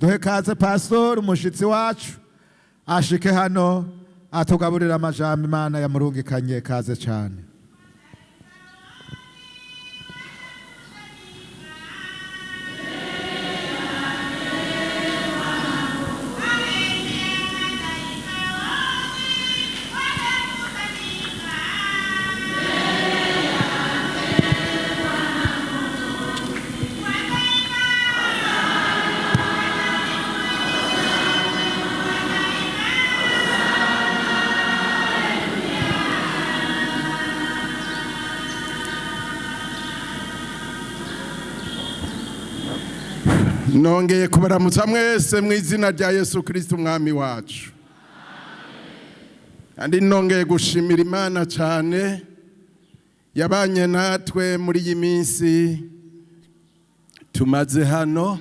Duhe kaze pastor, umushitsi wacu, ashike hano atugaburira amajambo Imana yamurungikanye. Kaze cyane. Nongeye kubaramutsa mwese mu izina rya Yesu Kristo Umwami wacu. Kandi nongeye gushimira Imana cyane yabanye natwe muri iyi minsi tumaze hano.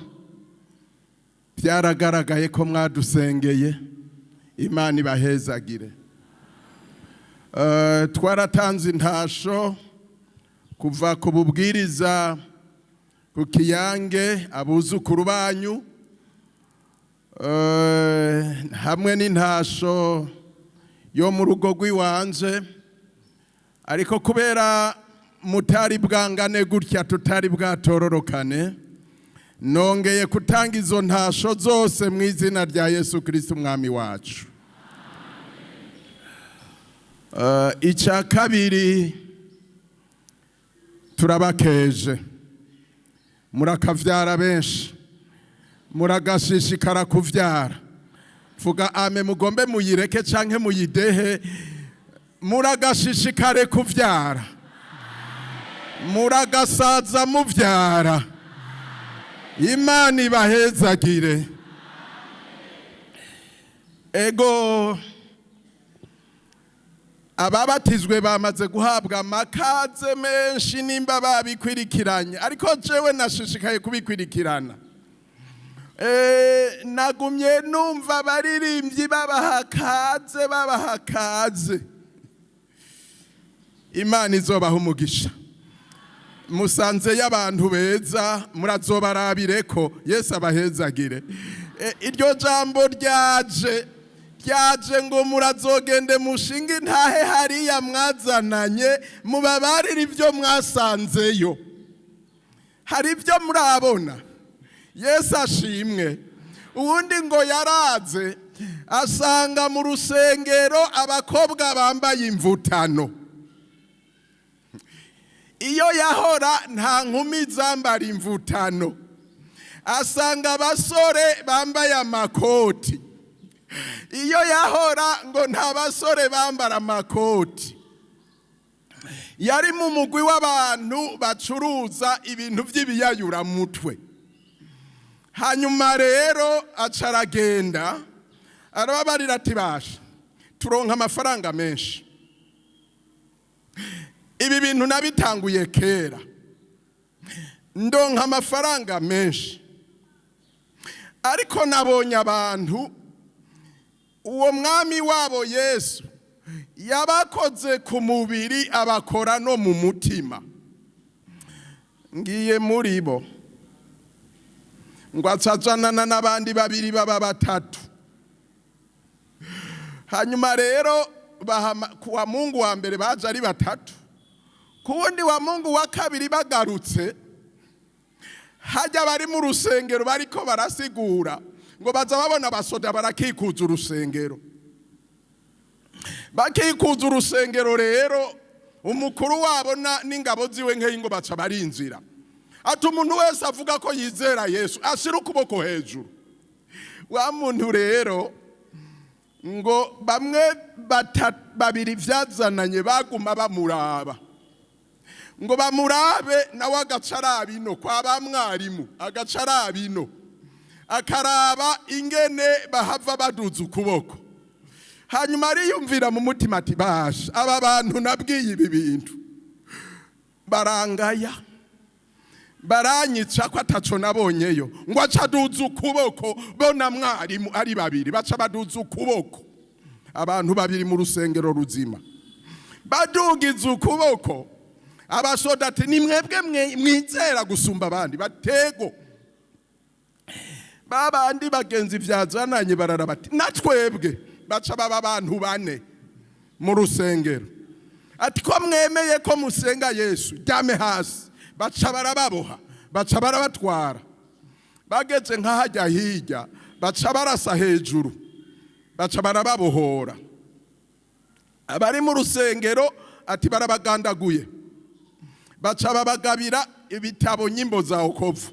Byaragaragaye ko mwadusengeye, Imana ibahezagire. Twaratanze intasho kuva ku bubwiriza ku Kiyange, abuzukuru banyu, hamwe n'intasho yo mu rugo rw'iwanje. Ariko kubera mutari bwangane gutya, tutari bwatororokane, nongeye gutanga izo ntasho zose mu izina rya Yesu Kristo Umwami wacu. Icya kabiri, turabakeje, murakavyara benshi, muragashishikara kuvyara. Vuga ame, mugombe muyireke canke muyidehe. Muragashishikare kuvyara, muragasaza muvyara. Imana ibahezagire. Ego, ababatijwe bamaze guhabwa amakaze menshi nimba babikwirikiranye, ariko jewe nashishikaye kubikwirikirana. Nagumye numva abaririmbyi babaha kaze, babaha kaze. Imana izobaha umugisha. Musanze y'abantu beza, murazobarabireko. Yesu abahezagire. Iryo jambo ryaje ngo murazogende mushinge intahe hariya mwazananye, mubabarire ibyo mwasanzeyo. Hari ibyo murabona. Yesu ashimwe. Uwundi ngo yaraze asanga mu rusengero abakobwa bambaye imvutano. Iyo yahora nta nkumi zambara imvutano. Asanga abasore bambaye amakoti. Iyo yahora ngo nta basore bambara amakoti. Yari mu mugwi w'abantu bacuruza ibintu by'ibiyayuramutwe. Hanyuma rero aca aragenda arababarira ati: "Basha, turonka amafaranga menshi. Ibi bintu nabitanguye kera, ndonka amafaranga menshi, ariko nabonye abantu uwo mwami wabo Yesu yabakoze ku mubiri, abakora no mu mutima. Ngiye muri bo." Ngo acazanana n'abandi babiri, baba batatu. Hanyuma rero ku wa Mungu wa mbere baje ari batatu, ku wundi wa Mungu wa kabiri bagarutse, hajya bari mu rusengero bariko barasigura, ngo baza babona abasoda barakikuza urusengero. Bakikuza urusengero rero, umukuru wabo n'ingabo ziwe nkeyi ngo baca barinzira, ati: "Umuntu wese avuga ko yizera Yesu ashira ukuboko hejuru." Wa muntu rero ngo bamwe babiri vyazananye baguma bamuraba, ngo bamurabe, nawe agaca araba ino kwa ba mwarimu, agaca araba ino, akaraba ingene bahava baduza ukuboko. Hanyuma ariyumvira mu mutima ati: "Basha, aba bantu nabwiye ibi bintu barangaya, baranyica ko ataco nabonyeyo." Ngo aca aduza ukuboko, bo na mwarimu ari babiri baca baduza ukuboko. Abantu babiri mu rusengero ruzima badugiza ukuboko. Abasoda ati: "Ni mwebwe mwizera gusumba abandi?" Batego. Babandi bagenzi vyazananye barara bati natwebwe, baca baba abantu bane mu rusengero. Ati ko mwemeye ko musenga Yesu, ryame hasi. Baca barababoha, baca barabatwara. Bageze nk'ahajya hirya, baca barasa hejuru, baca barababohora. Abari mu rusengero ati barabagandaguye. Baca babagabira ibitabo, nyimbo za okovu,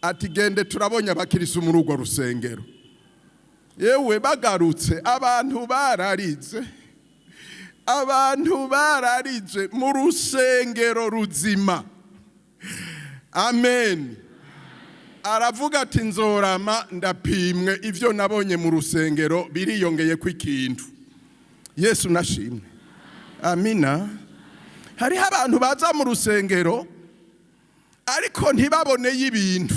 ati gende, turabonye abakirisu muri urwo rusengero. Yewe, bagarutse abantu bararize, abantu bararize mu rusengero ruzima. Amen. Aravuga ati nzorama ndapimwe, ibyo nabonye mu rusengero biriyongeye ko ikintu. Yesu nashimwe. Amina. Hariho abantu baza mu rusengero ariko ntibaboneye ibintu.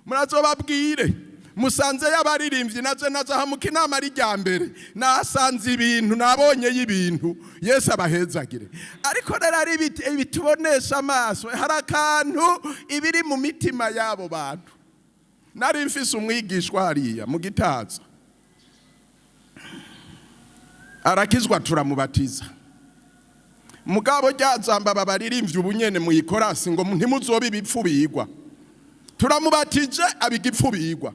Murazobabwire musanze y'abaririmbyi naje naza hamuka inama ari rya mbere, nasanze ibintu, nabonye y'ibintu. Yesu abahezagire. Ariko rero ari ibitubonesha amaso, hari akantu ibiri mu mitima y'abo bantu. Nari mfise umwigishwa hariya mu Gitaza, arakizwa, turamubatiza. Mugabo ryazamba babaririmbye ubunyene mu ikorasi ngo ntimuzobe ibipfu bigwa. Turamubatije, abiga ipfu bigwa.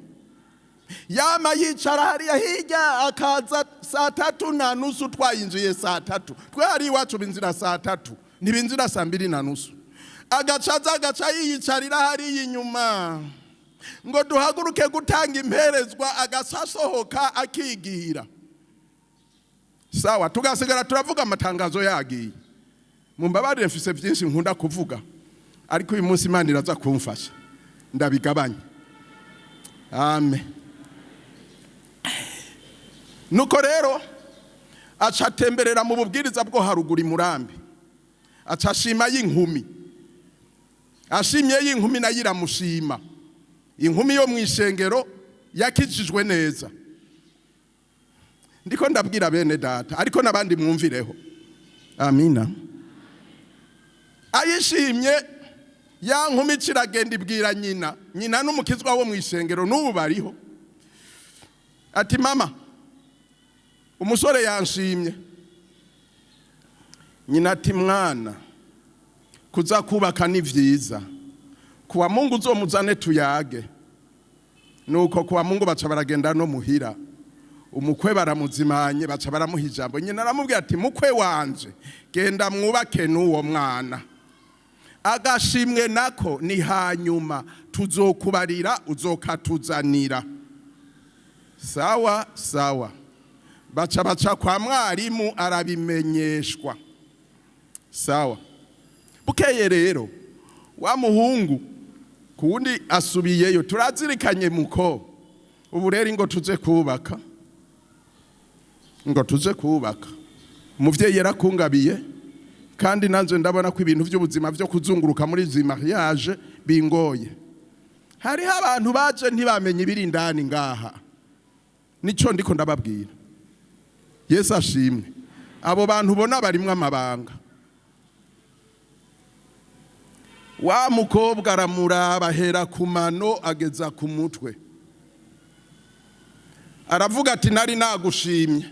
Yama yicara hariya hirya, akaza 3:30, twayinjiye 3:00. Twe hari iwacu binzira 3:00, ntibinzira 2:30. Agaca aza, agaca yiyicarira hariya inyuma, ngo duhaguruke gutanga imperezwa, agaca asohoka akigira. Sawa, tugasigara turavuga amatangazo yagiye. Mumbabarire, mfise byinshi nkunda kuvuga, ariko uyu munsi Imana iraza kumfasha ndabigabanya. Amen. Nuko rero aca atemberera mu bubwiriza bwo haruguru imurambi, aca ashima y'inkumi. Ashimye y'inkumi, nayo iramushima. Inkumi yo mu ishengero yakijijwe neza. Ndiko ndabwira bene data, ariko n'abandi mwumvireho. Amina. Ayishimye ya nkumi, kiragenda ibwira nyina. Nyina n'umukizwa wo mu ishengero, n'ubu bariho. Ati mama, umusore yanshimye. Nyina ati mwana, kuza kubaka ni vyiza, kuwa Mungu uzomuzane tuyage. Nuko kuwa Mungu baca baragenda no muhira, umukwe baramuzimanye, baca baramuha ijambo. Nyina aramubwira ati mukwe wanje, genda mwubake n'uwo mwana, agashimwe nako ni hanyuma tuzokubarira, uzokatuzanira. Sawa sawa. Baca kwa mwarimu, arabimenyeshwa. Sawa. Bukeye rero wa muhungu kuwundi asubiyeyo, turazirikanye muko ubu rero ngo tuze kubaka, ngo tuze kubaka. Umuvyeyi yarakungabiye, kandi nanze ndabona ko ibintu by'ubuzima byo kuzunguruka muri izi mariage bingoye. Hariho abantu baje ntibamenye ibiri indani ngaha. Nico ndiko ndababwira. Yesu ashimwe. Abo bantu ubona barimwo amabanga. Wa mukobwa aramuraba, ahera ku mano ageza ku mutwe. Aravuga ati nari nagushimye,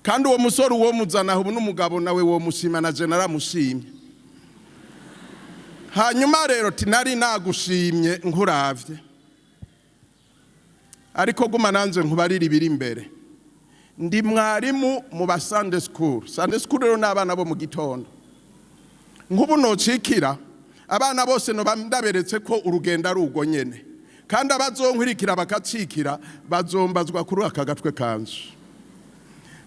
kandi uwo musore uwo muzana ubu n'umugabo nawe wo mushima, na je naramushimye. Hanyuma rero tinari nagushimye nkuravye, ariko guma nanze nkubarira ibiri imbere. Ndi mwarimu mu ba Sunday school. Sunday school rero n'abana bo mu gitondo. Nk'ubu nocikira abana bose no ndaberetse ko urugendo ari urwo nyene, kandi abazonkwirikira bakacikira bazombazwa kuri aka gatwe kanje.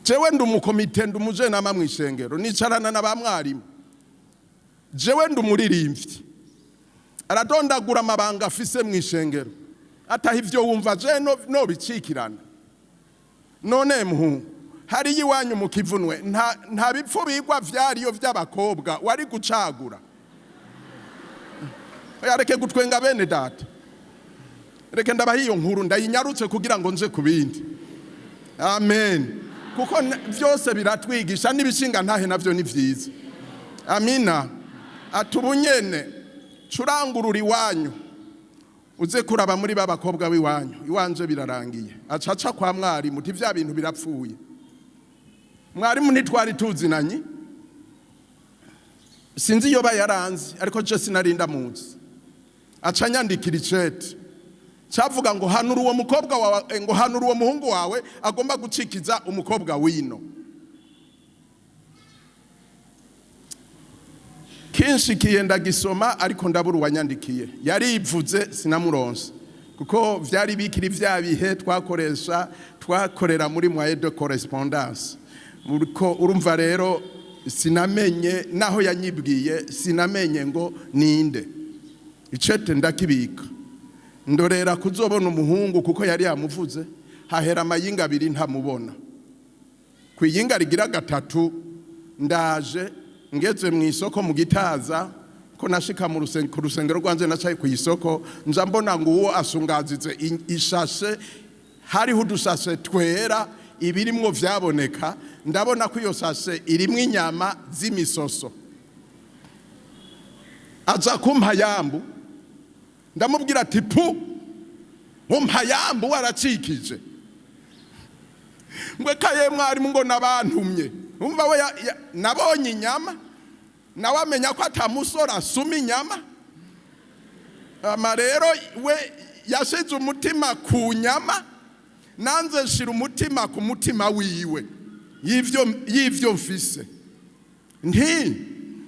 Jewe ndi umukomite, ndi umujenama mw'ishengero, nicarana na ba mwarimu. Jewe ndi umuririmbyi. Aradondagura amabanga afise mw'ishengero, ataha ivyo wumva je no bicikirana. None muhungu, hariyo iwanyu mu kivunwe nta bipfu bigwa vyariyo vy'abakobwa wari gucagura? Oya, reke gutwenga bene data, reke ndabaha iyo nkuru ndayinyarutse kugira ngo nze ku bindi. Amen. Kuko vyose biratwigisha, n'ibishinga ntahe navyo ni vyiza. Amina. Ati ubu nyene curangurura iwanyu. Uze kuraba muri ba bakobwa b'iwanyu, iwanje birarangiye. Acaca kwa mwarimu, ti vya bintu birapfuye. Mwarimu ntitwari tuzinanye, sinzi iyo yaranzi, ariko je sinari ndamuzi. Aca nyandikira icete cyavuga ngo hanura uwo mukobwa wawe, ngo hanura uwo muhungu wawe agomba gucikiza umukobwa wino. Kinshikiye ndagisoma, ariko ndabura uwanyandikiye. Yarivuze sinamuronse, kuko vyari bikiri vya bihe twakoresha, twakorera muri moyen de correspondance. Uriko urumva rero, sinamenye naho yanyibwiye, sinamenye ngo ninde. Icete ndakibika, ndorera kuzobona umuhungu kuko yari yamuvuze. Hahera amayinga abiri ntamubona. Ku iyinga rigira gatatu ndaje ngeze mu isoko mu Gitaza, ko nashika mu ku rusengero rwanjye nacaye ku isoko, nza mbona ngo uwo asungazize ishashe, hariho udushashe twera, ibirimwo vyaboneka. Ndabona ko iyo sashe irimwo inyama z'imisoso. Aza kumpa yambu, ndamubwira ati pu, umpa yambu waracikije. Ngwe kaye mwarimu, ngo nabantumye. Umva we, nabonye inyama, nawe amenya ko atamusore asuma inyama. Ama rero we yashize umutima ku nyama, nanze nshira umutima ku mutima wiwe y'ivyo mfise. Nti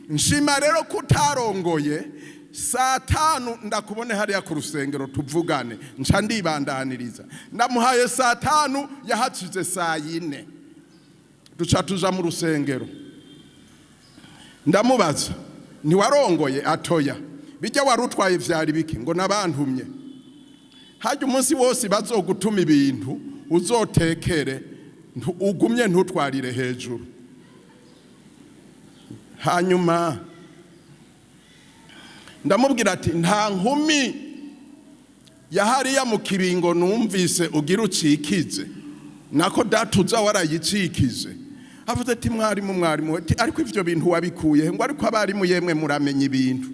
nshima rero kutarongoye, saa 5 ndakubone hariya ku rusengero tuvugane. Nca ndibandaniriza, ndamuhaye saa 5, yahacize saa 4. Duca tuja mu rusengero, ndamubaza: "Ntiwarongoye?" Atoya. "Bijya wari utwaye vyari biki?" Ngo nabantumye. Hajya umunsi wose bazogutuma ibintu uzotekere, ugumye ntutwarire hejuru. Hanyuma ndamubwira ati: "Nta nkumi ya hariya mu Kibingo numvise ugira ucikize, nako datuza warayicikije?" Avuze ati: "Mwarimu, mwarimu," ati: "Ariko ivyo bintu wabikuye?" Ngo: "Ariko abarimu yemwe muramenya ibintu."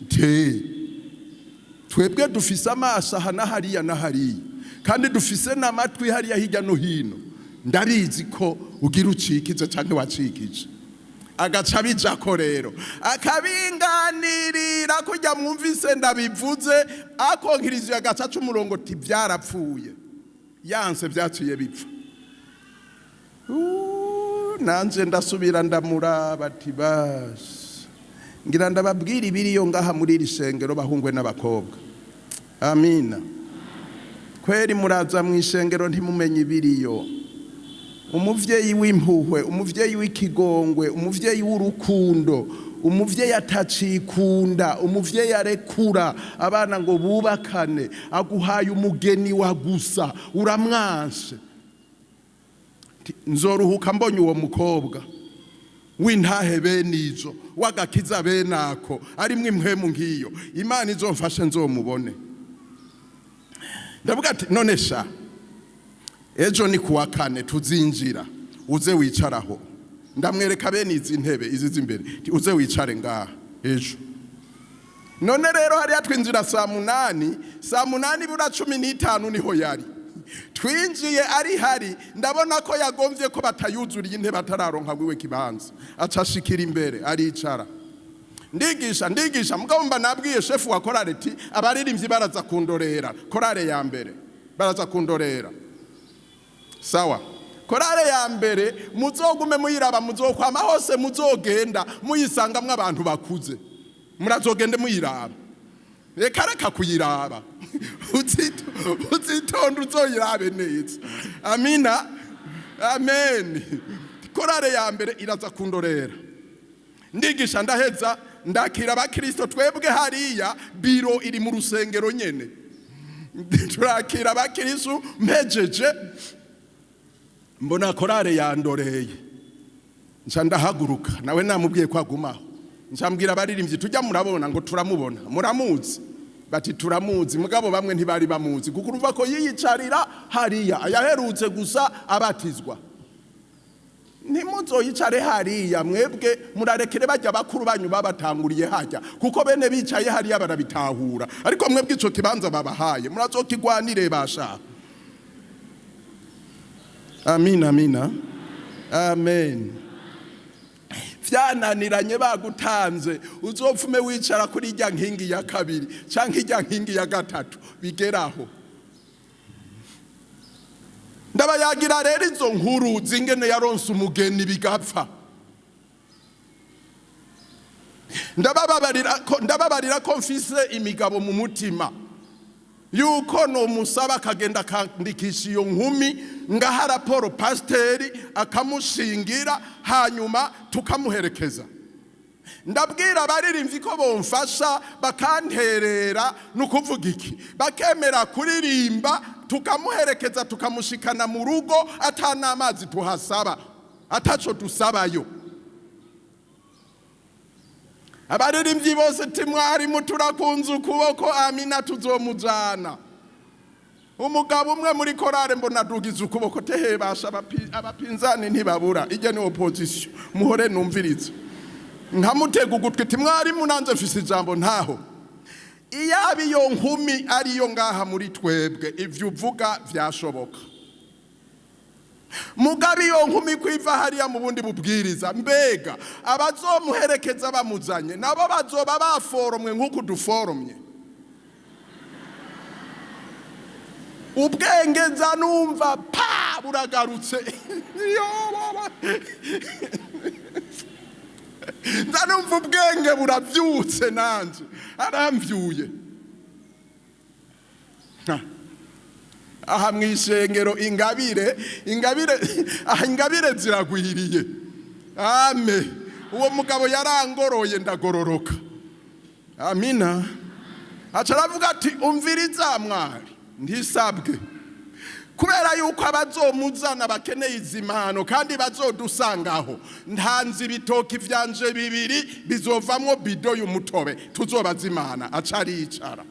Te twebwe dufise amaso aha na hariya na hariya, kandi dufise n'amatwi hariya hirya no hino. Ndabizi ko ugira ucikize canke wacikije. Agaca bijako rero akabinganirira kujya mwumvise ndabivuze, akonkirije agaca c'umurongo ti byarapfuye, yanse byaciye bipfa. Nanje ndasubira ndamuraba ati basi ngira ndababwira ibiriyo ngaha muri iri shengero, bahungwe n'abakobwa. Amina. Kweri muraza mu ishengero ntimumenye ibiriyo. Umuvyeyi w'impuhwe, umuvyeyi w'ikigongwe, umuvyeyi w'urukundo, umuvyeyi atacikunda, umuvyeyi arekura abana ngo bubakane, aguhaye umugeni wa gusa uramwanshe. Nzoruhuka mbonye uwo mukobwa w'intahe bene izo, w'agakiza bene ako, arimwo impwemu nk'iyo. Imana izomfashe nzomubone. Ndavuga ati: "None sha, ejo ni kuwa kane, tuzinjira uze wicaraho." Ndamwereka bene izi ntebe izi z'imbere, uze wicare ngaha ejo. None rero hariya twinjira saa 8, saa 7:45 niho yari. Twinjiye ari hari, ndabona ko yagombye ko batayuzuriye intebe, atararonka wiwe kibanza, aca ashikira imbere aricara. Ndigisha, ndigisha, mugabo mba nabwiye shefu wa korale ati abaririmbyi baraza kundorera, korale ya mbere baraza kundorera. Sawa, korale ya mbere muzogume muyiraba, muzokwama hose muzogenda muyisangamwo abantu bakuze. Murazogende muyiraba, reka reka kuyiraba, uzitonde uzoyirabe neza. Amina, amen. Korale ya mbere iraza kundorera. Ndigisha, ndaheza, ndakira abakristo. Twebwe hariya biro iri mu rusengero nyene, turakira abakristo. Mpejeje mbona korale yandoreye, nca ndahaguruka, nawe namubwiye ko agumaho. Nca mbwira abaririmbyi: "Tujya murabona?" Ngo turamubona. "Muramuzi?" Bati turamuzi. Mugabo bamwe ntibari bamuzi, kuko urumva ko yiyicarira hariya, yaherutse gusa abatizwa. Ntimuzoyicare hariya, mwebwe murarekere bajya bakuru banyu babatanguriye hajya, kuko bene bicaye hariya barabitahura. Ariko mwebwe ico kibanza babahaye murazokigwanire basha. Amina, amina, amen. Vyananiranye bagutanze, uzopfume wicara kuri irya nkingi ya kabiri canke irya nkingi ya gatatu bigeraho. Ndabayagira rero izo nkuru zingene yaronse umugeni bigapfa. Ndababarira ko mfise imigabo mu mutima yuko nomusaba akagenda akandikisha iyo nkumi, ngaha raporo pasiteri akamushingira, hanyuma tukamuherekeza. Ndabwira abaririmbyi ko bomfasha bakanterera, ni ukuvuga iki, bakemera kuririmba, tukamuherekeza tukamushikana mu rugo, ata n'amazi tuhasaba, ataco dusabayo. Abaririmbyi bose timwarimu turakunze ukuboko, amina, tuzomujana. Umugabo umwe muri korale mbona adugize ukuboko, tehebasha abapinzani ntibabura, ijya ni opposition, muhore numvirize. Nkamutega ugutwi, timwarimu nanze mfise ijambo ntaho. Iyaba iyo nkumi ariyo ngaha muri twebwe, ivyo uvuga vyashoboka. Mugabe iyo nkumi kwiva hariya mu bundi bubwiriza, mbega abazomuherekeza bamuzanye nabo bazoba baforomwe nk'uku duforomye? Ubwenge nza numva pa buragarutse. Yo, baba. Nza numva ubwenge buravyutse, nanje aramvyuye. Ha. Aha mw'ishengero ingabire, ingabire, aha ingabire ziragwiriye. Ame uwo mugabo yarangoroye ndagororoka. Amina. Aca aravuga ati umviriza mwari, ntisabwe kubera yuko abazomuzana bakeneye izi mpano kandi bazodusangaho. Ntanze ibitoki vyanje bibiri bizovamwo bido y'umutobe tuzobazimana. Aca aricara.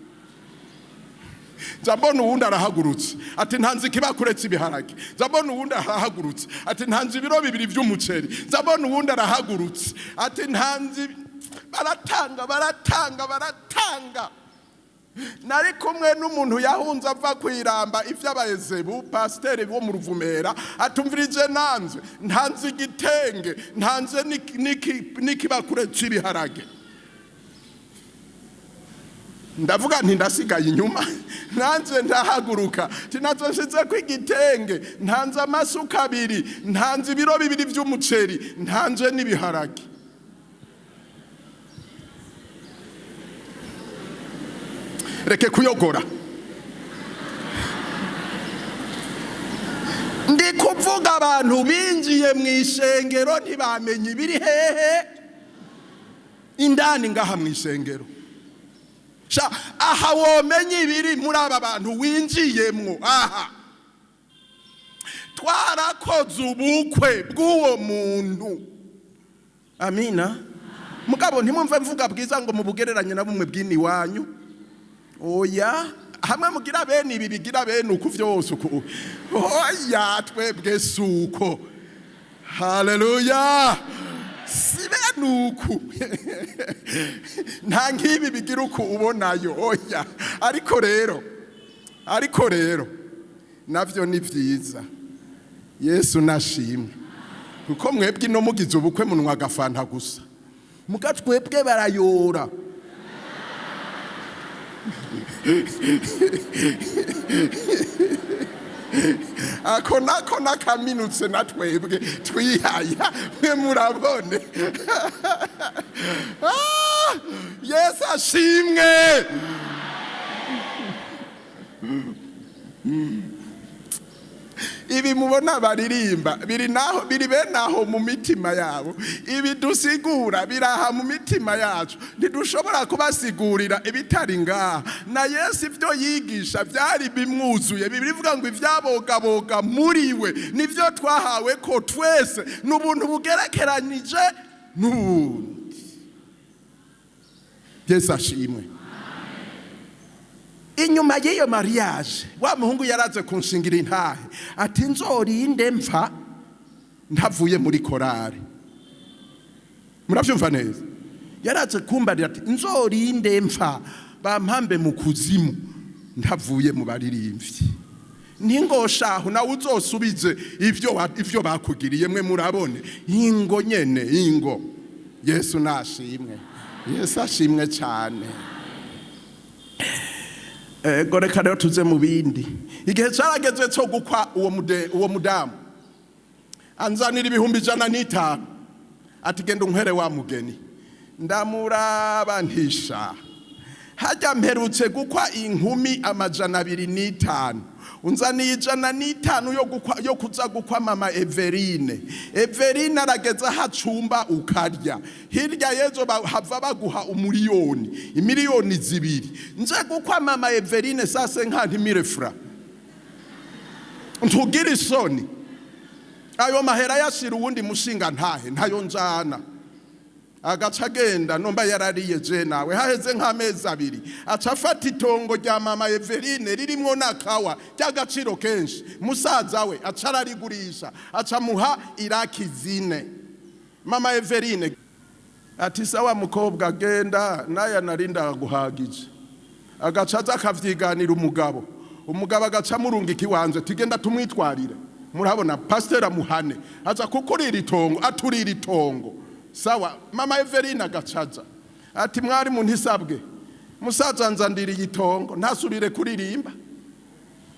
Nza mbona uwundi arahagurutse ati ntanze ikibakure cy'ibiharage. Nza mbona uwundi arahagurutse ati ntanze ibiro 2 by'umuceri. Nza mbona uwundi arahagurutse ati ntanze. Baratanga, baratanga, baratanga. Nari kumwe n'umuntu yahunze ava kwiramba ivy'abayezebu, pasiteri wo mu Ruvumera, atumvirije nanze ntanze igitenge, ntanze n'ikibakure cy'ibiharage. Ndavuga nti ndasigaye inyuma, nanze ndahaguruka tinazo nshize ko igitenge, ntanze amasuka abiri, ntanze ibiro 2 by'umuceri, ntanze n'ibiharage. Reke kuyogora. Ndi kuvuga abantu binjiye mu ishengero ntibamenye ibiri hehe indani ngaha mu ishengero. Sha aha womenye ibiri muri aba bantu winjiyemwo. Aha twarakoze ubukwe bw'uwo muntu. Amina. Mugabo ntimwumve mvuga bwiza ngo mubugereranye na bumwe bw'ini wanyu. Oya, hamwe mugira bene ibi bigira bene uku vyose uku. Oya, twebwe suko. Haleluya. Si bene uku. Nta nkibi bigira uku ubonayo. Oya. Ariko rero navyo ni vyiza. Yesu nashimwe. Kuko mwebwe no mugize ubukwe munwa agafanta gusa. Muga twebwe barayora. Ako nako nakaminutse na twebwe twihaya mwe murabone. Yesu ashimwe. Ibi mubona baririmba biri naho, biri bene aho mu mitima yabo. Ibi dusigura biraha mu mitima yacu, ntidushobora kubasigurira ibitari ngaha. Na Yesu ivyo yigisha byari bimwuzuye. Bibiliya ivuga ngo ibyabogaboga muri we nivyo twahawe ko twese n'ubuntu bugerekeranije n'ubundi. Yesu ashimwe. Inyuma y'iyo mariage wa muhungu yaraze kunshingira intahe ati nzorinde mpfa Ntavuye muri korari. Muravyumva neza? Yaraje kumbarira ati: "Nzorinde mpfa, bampambe mu kuzimu, ntavuye mu baririmbyi." Ningoshaho nawe uzosubize ivyo bakugiriye. Mwe murabone ingo nyene ingo. Yesu nashimwe, Yesu ashimwe cyane. Ego, reka rero tuze mu bindi. Igihe carageze cyo gukwa uwo mudamu, anzanira 105,000, ati: "Genda unkwere wa mugeni." Ndamuraba, ntisha hajya mperutse gukwa inkumi 205, unzaniye 105 yo gukwa, yo kuza gukwa mama Everine. Everine arageza hacumba ukarya hirya yezo hava baguha 1 miliyoni, 2 miliyoni. Nze gukwa mama Everine sase nka ntimire fra, ntugira isoni? Ayo mahera yashira uwundi mushinga ntahe, ntayo njana. Agaca agenda nomba yarariye. Je nawe haheze nk'amezi 2, aca afata itongo rya mama Everine ririmwo n'akawa ry'agaciro kenshi, musaza we aca ararigurisha, aca amuha iraki 4. Mama Everine ati: "Sawa mukobwa, genda, naya narinda guhagije." Agaca aza akavyiganira umugabo, umugabo agaca amurungika iwanje, tugenda tumwitwarire. Murabona pasiteri amuhane, aza kukurira itongo, aturira itongo. Sawa, mama Everine agacaza ati: "Mwari mu ntisabwe, musaza nzandiriye itongo, ntasubire kuririmba."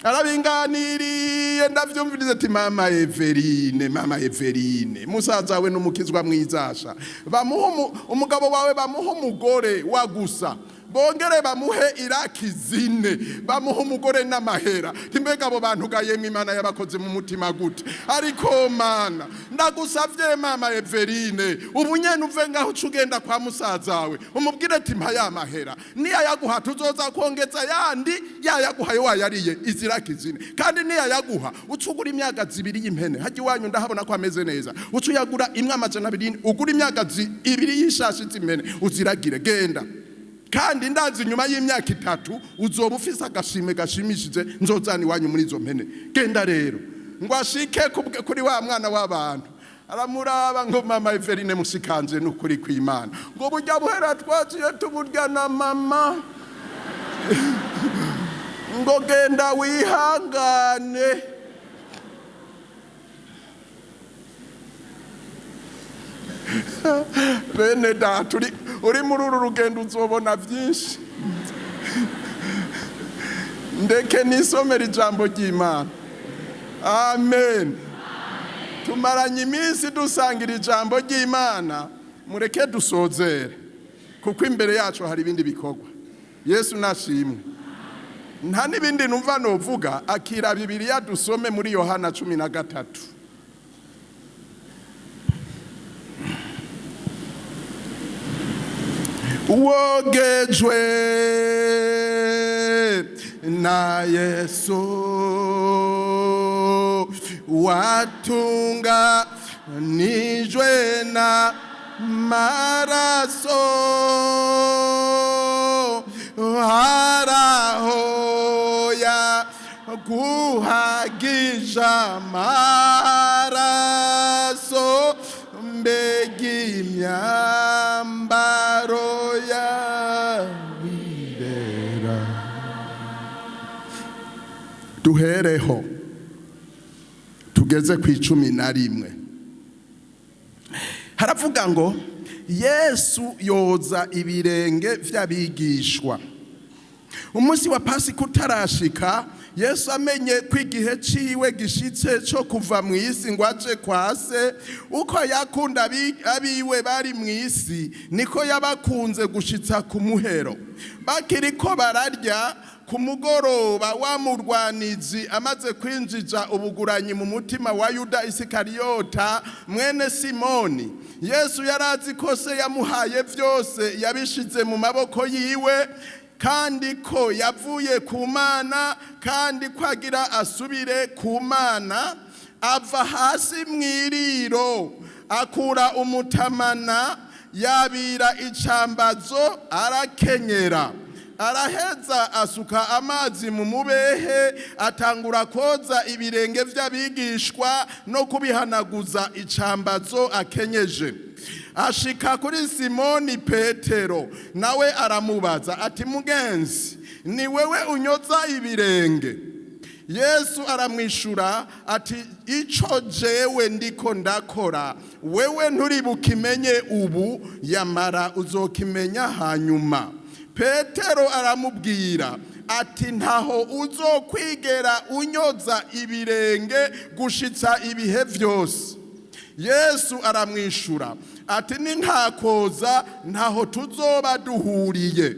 Arabinganiriye, ndavyumvirize, ati: "Mama Everine, mama Everine, musaza we n'umukizwa mwizasha. Bamuha umugabo wawe, bamuha umugore wa gusa, bongere bamuhe iraki 4, bamuha umugore n'amahera." Timbega abo bantu gayemwe, Imana yabakoze mu mutima gute? Ariko Mana, ndagusavye, mama Everine, ubu nyene uve ngaho uca ugenda kwa musaza wawe, umubwire ati: "Mpa ya mahera." Niyayaguha tuzoza kongeza yandi, yayaguhaye wayariye iziraki 4. Kandi niyayaguha uca ugura imyagazi 2 y'impene. Hajya iwanyu ndahabona ko ameze neza, uca uyagura imwe 200, ugura imyagazi 2 y'ishashi z'impene uziragire. Genda, kandi ndazi nyuma y'imyaka 3 uzoba ufise agashimwe gashimishije nzozana iwanyu muri izo mpene. Genda rero. Ngo ashike kuri wa mwana w'abantu, aramuraba ngo: "Mama Everine, musikanje, n'ukuri kw'Imana, ngo burya buhera twaciye tuburya na mama." Ngo: "Genda wihangane." Bene data, uri muri uru rugendo uzobona byinshi. Ndeke nisomera ijambo ry'Imana. Amen. Tumaranye iminsi dusangira ijambo ry'Imana, mureke dusozere kuko imbere yacu hari ibindi bikorwa. Yesu nashimwe. Nta n'ibindi numva novuga. Akira Bibiliya, dusome muri Yohana 13. Wogejwe na Yesu, watunganijwe na maraso, harahoya kuhagisha amaraso, mbega imyambaro yawirera. Duhereho tugeze ku 11. Haravuga ngo Yesu yoza ibirenge vy'abigishwa. Umunsi wa Pasika utarashika, Yesu amenye ko igihe ciwe gishitse co kuva mu isi ngo aje kwa Se, uko yakunda abiwe bari mu isi, niko yabakunze gushitsa ku muhero. Bakiriko bararya ku mugoroba, wa murwanizi amaze kwinjiza ubuguranyi mu mutima wa Yuda Isikariyota mwene Simoni, Yesu yarazi ko Se yamuhaye vyose, yabishize mu maboko yiwe, kandi ko yavuye ku Mana, kandi ko agira asubire ku Mana. Ava hasi mu iriro, akura umutamana, yabira icambazo, arakenyera. Araheza asuka amazi mu mubehe, atangura koza ibirenge vy'abigishwa no kubihanaguza icambazo akenyeje. Ashika kuri Simoni Petero, nawe aramubaza ati: "Mugenzi, ni wewe unyoza ibirenge?" Yesu aramwishura ati: "Ico jewe ndiko ndakora, wewe nturi bukimenye ubu, yamara uzokimenya hanyuma." Petero aramubwira ati: "Ntaho uzokwigera unyoza ibirenge gushitsa ibihe vyose." Yesu aramwishura ati: "Nintakoza, ntaho tuzoba duhuriye."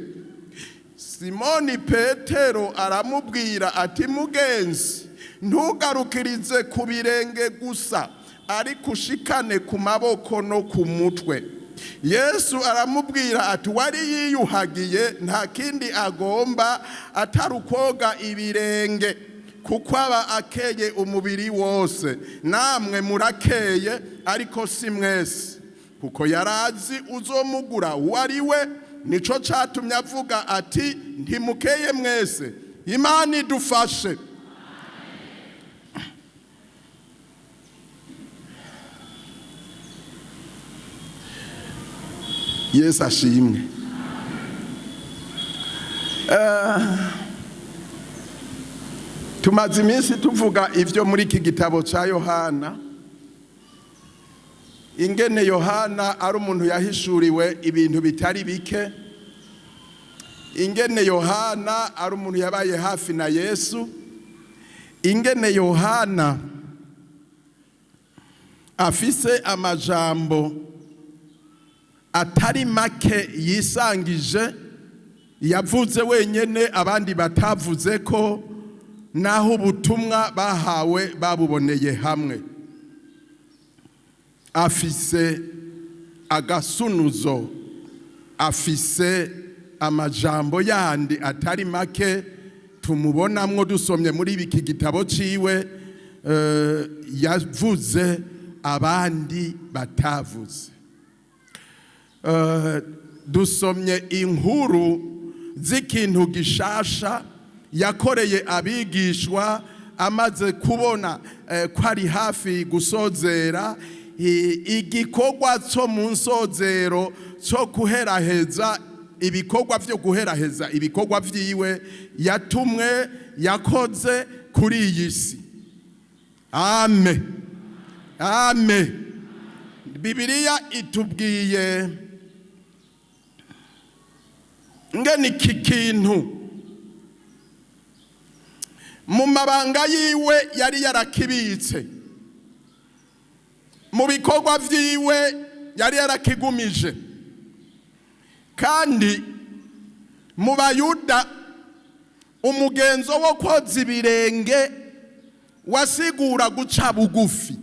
Simoni Petero aramubwira ati: "Mugenzi, ntugarukirize ku birenge gusa, ariko ushikane ku maboko no ku mutwe." Yesu aramubwira ati: "Wari yiyuhagiye, nta kindi agomba atari ukwoga ibirenge, kuko aba akeye umubiri wose. Namwe murakeye, ariko si mwese." Kuko yarazi uzomugura uwo ari we, nico catumye avuga ati: "Ntimukeye mwese." Imana idufashe. Yesu ashimwe. Tumaze iminsi tuvuga ivyo muri iki gitabo ca Yohana, ingene Yohana ari umuntu yahishuriwe ibintu bitari bike, ingene Yohana ari umuntu yabaye hafi na Yesu, ingene Yohana afise amajambo atari make yisangije, yavuze wenyene abandi batavuze, ko naho ubutumwa bahawe babuboneye hamwe. Afise agasunuzo, afise amajambo yandi atari make tumubonamwo dusomye muri iki gitabo ciwe, yavuze abandi batavuze. Dusomye inkuru z'ikintu gishasha yakoreye abigishwa amaze kubona ko ari hafi gusozera igikorwa cyo mu nsozero cyo guheraheza ibikorwa, vyo guheraheza ibikorwa vyiwe yatumwe, yakoze kuri iyi si. Ame, ame. Bibiliya itubwiye ngene iki kintu mu mabanga yiwe yari yarakibitse, mu bikorwa vyiwe yari yarakigumije, kandi mu Bayuda umugenzo wo koza ibirenge wasigura guca bugufi.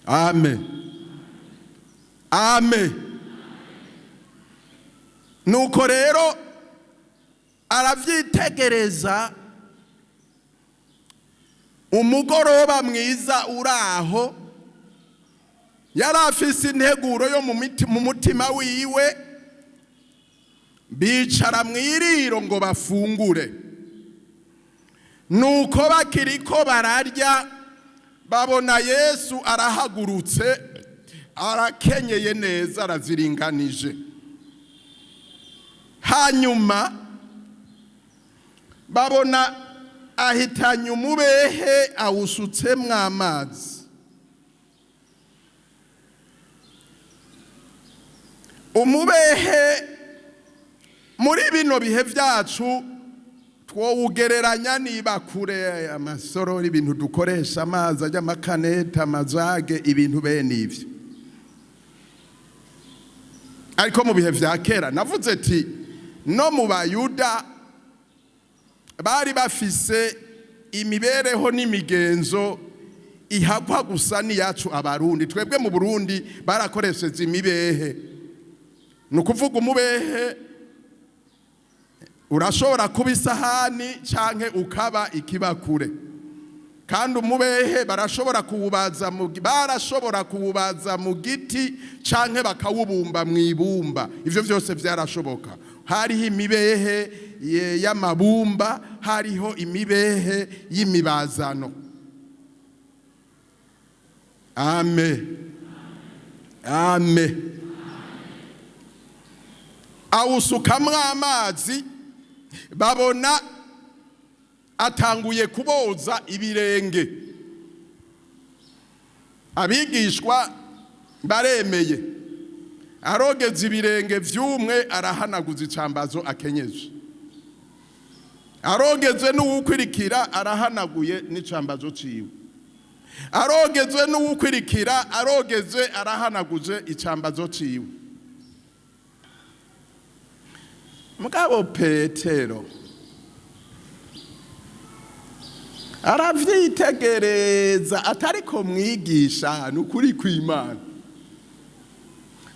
Amen, amen. Nuko rero aravyitegereza umugoroba mwiza uraho, yari afise integuro yo mu mutima wiwe. Bicara mw'iriro ngo bafungure. Nuko bakiriko bararya, babona Yesu arahagurutse, arakenyeye neza, araziringanije. Hanyuma babona ahitanye umubehe, awusutsemwo amazi. Umubehe muri bino bihe byacu twowugereranya niba kure amasorori, ibintu dukoresha amazi ajya, amakanete, amajage, ibintu bene ivyo. Ariko mu bihe vya kera, navuze ati no mu Bayuda bari bafise imibereho n'imigenzo ihakwa gusa n'iyacu Abarundi. Twebwe mu Burundi barakoresheje imibehe. Ni ukuvuga umubehe urashobora kuba isahani canke ukaba ikibakure. Kandi umubehe barashobora kuwubaza mu giti canke bakawubumba mu ibumba. Ivyo vyose vyarashoboka. Hariho imibehe y'amabumba, hariho imibehe y'imibazano. Ame, ame. Awusukamwo amazi, babona atanguye kuboza ibirenge. Abigishwa baremeye, arogeza ibirenge vy'umwe, arahanaguza icambazo akenyeje, arogeze n'uwukwirikira, arahanaguye n'icambazo ciwe, arogeze n'uwukwirikira, arogeze, arahanaguje icambazo ciwe. Mugabo Petero aravyitegereza, atariko mwigisha, nukuri kw'Imana,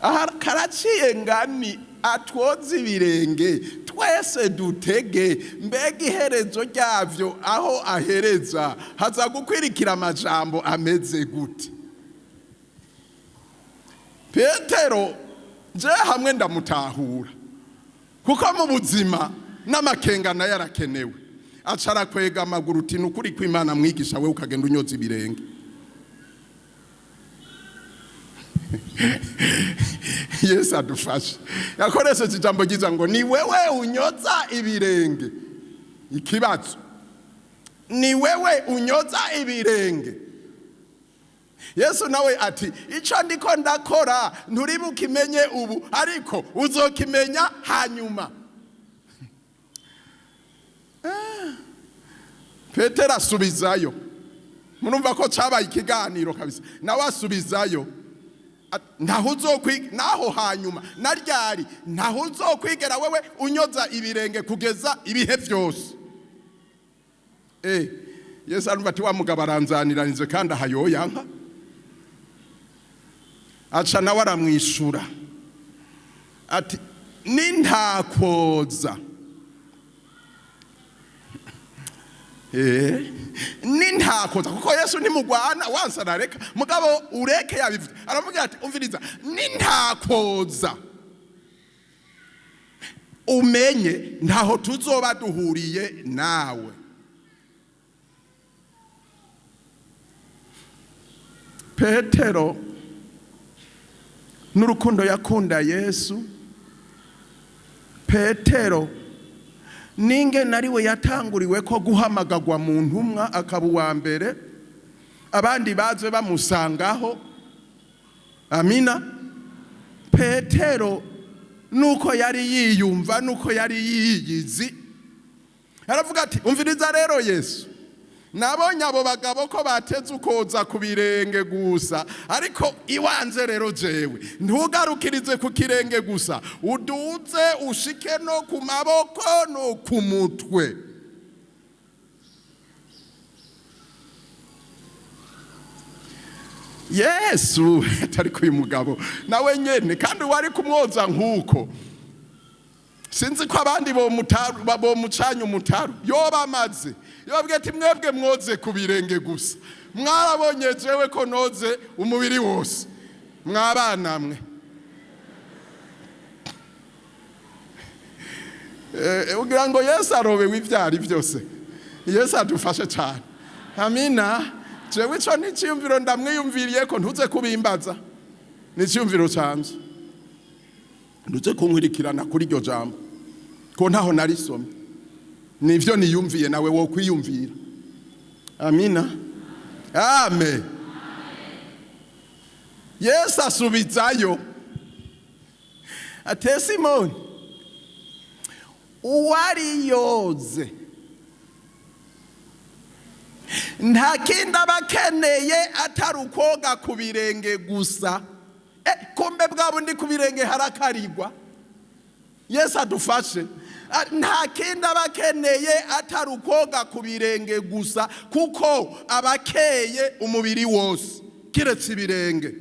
aha karaciye ngani atwoza ibirenge twese dutege. Mbega iherezo ryavyo, aho ahereza haza gukwirikira amajambo ameze gute? Petero je hamwe ndamutahura, kuko mu buzima n'amakenga nayo arakenewe. Aca arakwega amaguru uti: "Nukuri kw'Imana mwigisha, we ukagenda unyoza ibirenge?" Yesu adufashe. Yakoresheje ijambo ryiza ngo: "Ni wewe unyoza ibirenge?" Ikibazo: "Ni wewe unyoza ibirenge?" Yesu nawe ati: "Icyo ndiko ndakora nturi bukimenye ubu, ariko uzokimenya hanyuma." Petero asubizayo. Murumva ko cabaye ikiganiro kabisa. Nawe asubizayo: "Ntaho uzokwiga naho hanyuma na ryari, ntaho uzokwigera wewe unyoza ibirenge kugeza ibihe byose." Yesu arumva ati: "Wa mugabo aranzaniranije kandi ahayoyanka." Aca nawe aramwishura ati: "Nintakwoza, nintakoza," kuko Yesu ntimugwana wansa arareka, mugabo ureke yabivuze. Aramubwira ati: "Umviriza, nintakwoza, umenye ntaho tuzoba duhuriye nawe." Petero n'urukundo yakunda Yesu, Petero ninge nariwe yatanguriwe ko guhamagagwa mu ntumwa akaba uwa mbere, abandi baze bamusangaho. Amina. Petero nuko yari yiyumva, nuko yari yiyizi, aravuga ati: "Umviriza rero Yesu, nabonye abo bagabo ko bateze ukoza ku birenge gusa, ariko iwanze rero jewe ntugarukirize ku kirenge gusa, uduze ushike no ku maboko no ku mutwe." Yesu atari uyu mugabo nawe nyene, kandi wari kumwoza nk'uko, sinzi ko abandi bomucanye umutaru yoba amaze yobabwiye ati: "Mwebwe mwoze ku birenge gusa, mwarabonye jewe ko noze umubiri wose, mwabana mwe." Ugira ngo Yesu arobewe ivyari byose? Yesu adufashe cyane. Amina. Jewe ico ni iciyumviro ndamwiyumviriye ko ntuze kubimbaza, ni iciyumviro canje, ntuze kunkurikirana kuri iryo jambo ko ntaho narisomye, nivyo niyumviye, nawe wo kwiyumvira. Amina, amen. Yesu asubizayo ate: "Simoni, uwari yoze nta kindi aba akeneye atari ukwoga ku birenge gusa." Kumbe bwa bundi ku birenge harakarirwa. Yesu adufashe. Nta kindi aba akeneye atari ukwoga ku birenge gusa, kuko aba akeye umubiri wose kiretse ibirenge.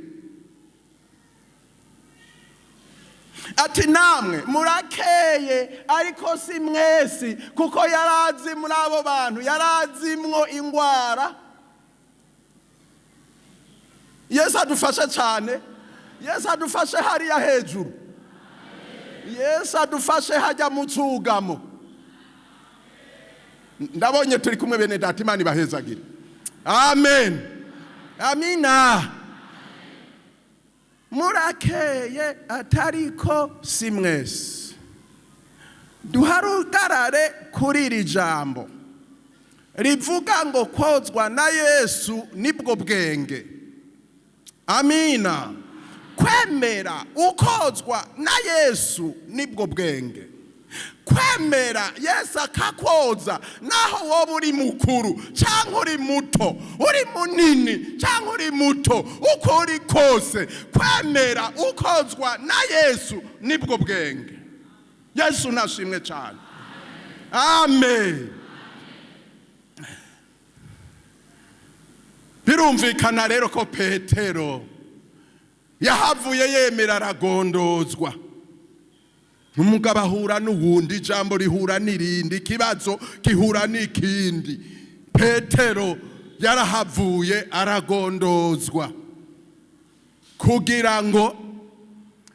Ati: "Namwe murakeye, ariko si mwesi," kuko yarazi muri abo bantu yarazimwo ingwara. Yesu adufashe cyane. Yesu adufashe hariya hejuru. Yesu adufashe hajya mu cyugamo. Ndabonye turi kumwe, bene data. Imana ibahezagire. Amen, amina. Murakeye, atariko si mwese. Duhagarare kuri iri jambo rivuga ngo kozwa na Yesu nibwo bwenge. Amina. Kwemera ukozwa na Yesu nibwo bwenge. Kwemera Yesu akakwoza, naho wowe uri mukuru cyangwa uri muto, uri munini cyangwa uri muto, uko uri kose, kwemera ukozwa na Yesu nibwo bwenge. Yesu nashimwe cyane. Amen. Birumvikana rero ko Petero yahavuye yemera aragondozwa. Umugabo ahura n'uwundi, ijambo rihura n'irindi, ikibazo gihura n'ikindi. Petero yarahavuye aragondozwa kugira ngo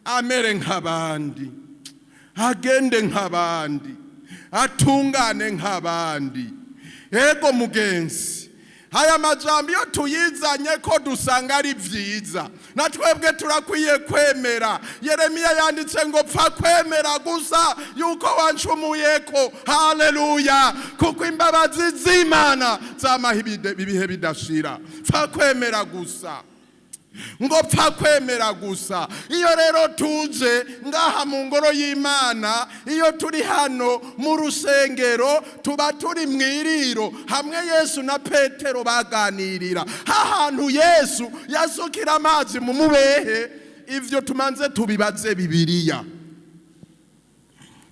amere nk'abandi, agende nk'abandi, atungane nk'abandi. Ego mugenzi, aya majambo iyo tuyizanye ko dusanga ari byiza, na twebwe turakwiye kwemera. Yeremiya yanditse ngo pfa kwemera gusa yuko wancumuye ko. Haleluya! Kuko imbabazi z'Imana zamaho ibihe bidashira. Pfa kwemera gusa, ngo pfa kwemera gusa. Iyo rero tuje ngaha mu ngoro y'Imana, iyo turi hano mu rusengero, tuba turi mu iriro hamwe Yesu na Petero baganirira, hahantu Yesu yasukira amazi mu mubehe. Ivyo tumanze tubibaze Bibiliya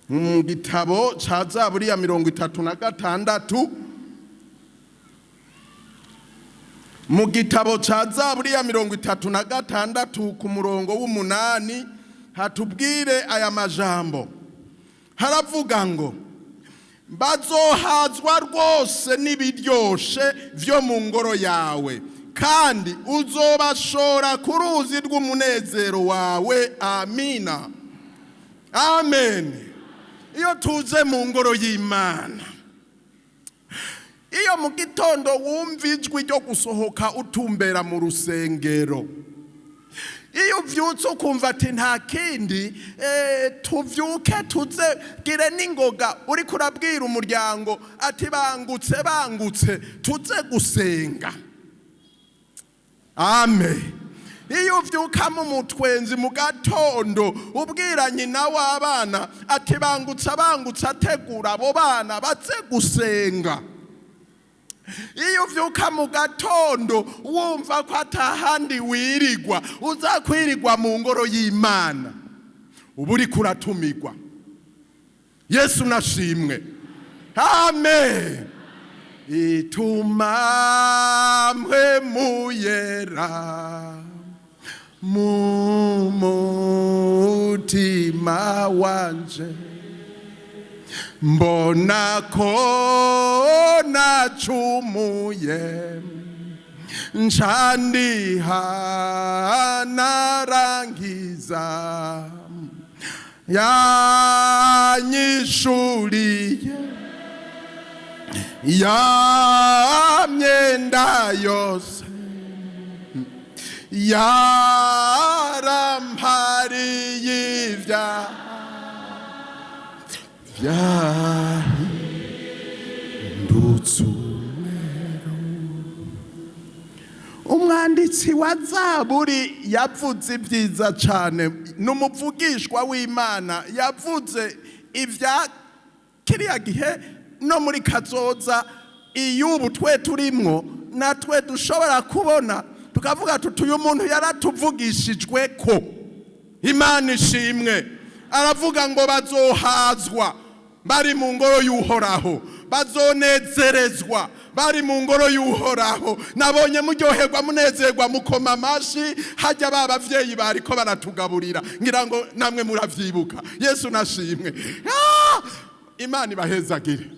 mu gitabo ca Zaburi ya 36. Mu gitabo ca Zaburi ya 36 ku murongo w'8 hatubwire aya majambo. Haravuga ngo bazohazwa rwose n'ibiryoshe vyo mu ngoro yawe, kandi uzobashora ku ruzi rw'umunezero wawe. Amina, amen. Iyo tuze mu ngoro y'Imana, iyo mu gitondo wumva ijwi ryo gusohoka utumbera mu rusengero, iyo uvyutse ukumva ati nta kindi, tuvyuke tuze gire n'ingoga, uriko urabwira umuryango ati bangutse, bangutse tuze gusenga. Amen. Iyo uvyuka mu mutwenzi mu gatondo ubwira nyina w'abana ati bangutse, bangutse, ategura abo bana baze gusenga. Iyo uvyuka mu gatondo wumva ko atahandi wirigwa, uza kwirigwa mu ngoro y'Imana, uba uriko uratumirwa. Yesu nashimwe. Amen. Ituma mpwemuyera mu mutima wanje, mbona ko nacumuye, ncandiha narangiza, yanyishuriye ya myenda yose, yarampariye ivyaha vyahindutse umweru. Umwanditsi wa Zaburi yavuze ibyiza cane, n'umuvugishwa w'Imana, yavuze ivya kiriya gihe no muri kazoza. Iyo ubu twe turimwo, natwe dushobora kubona tukavuga tuti uyu muntu yaratuvugishijwe ko. Imana ishimwe. Aravuga ngo bazohazwa bari mu ngoro y'Uhoraho, bazonezerezwa bari mu ngoro y'Uhoraho. Nabonye muryoherwa, munezerwa, mukoma amashi hajya ba bavyeyi bariko baratugaburira, ngira ngo namwe muravyibuka. Yesu nashimwe. Imana ibahezagire.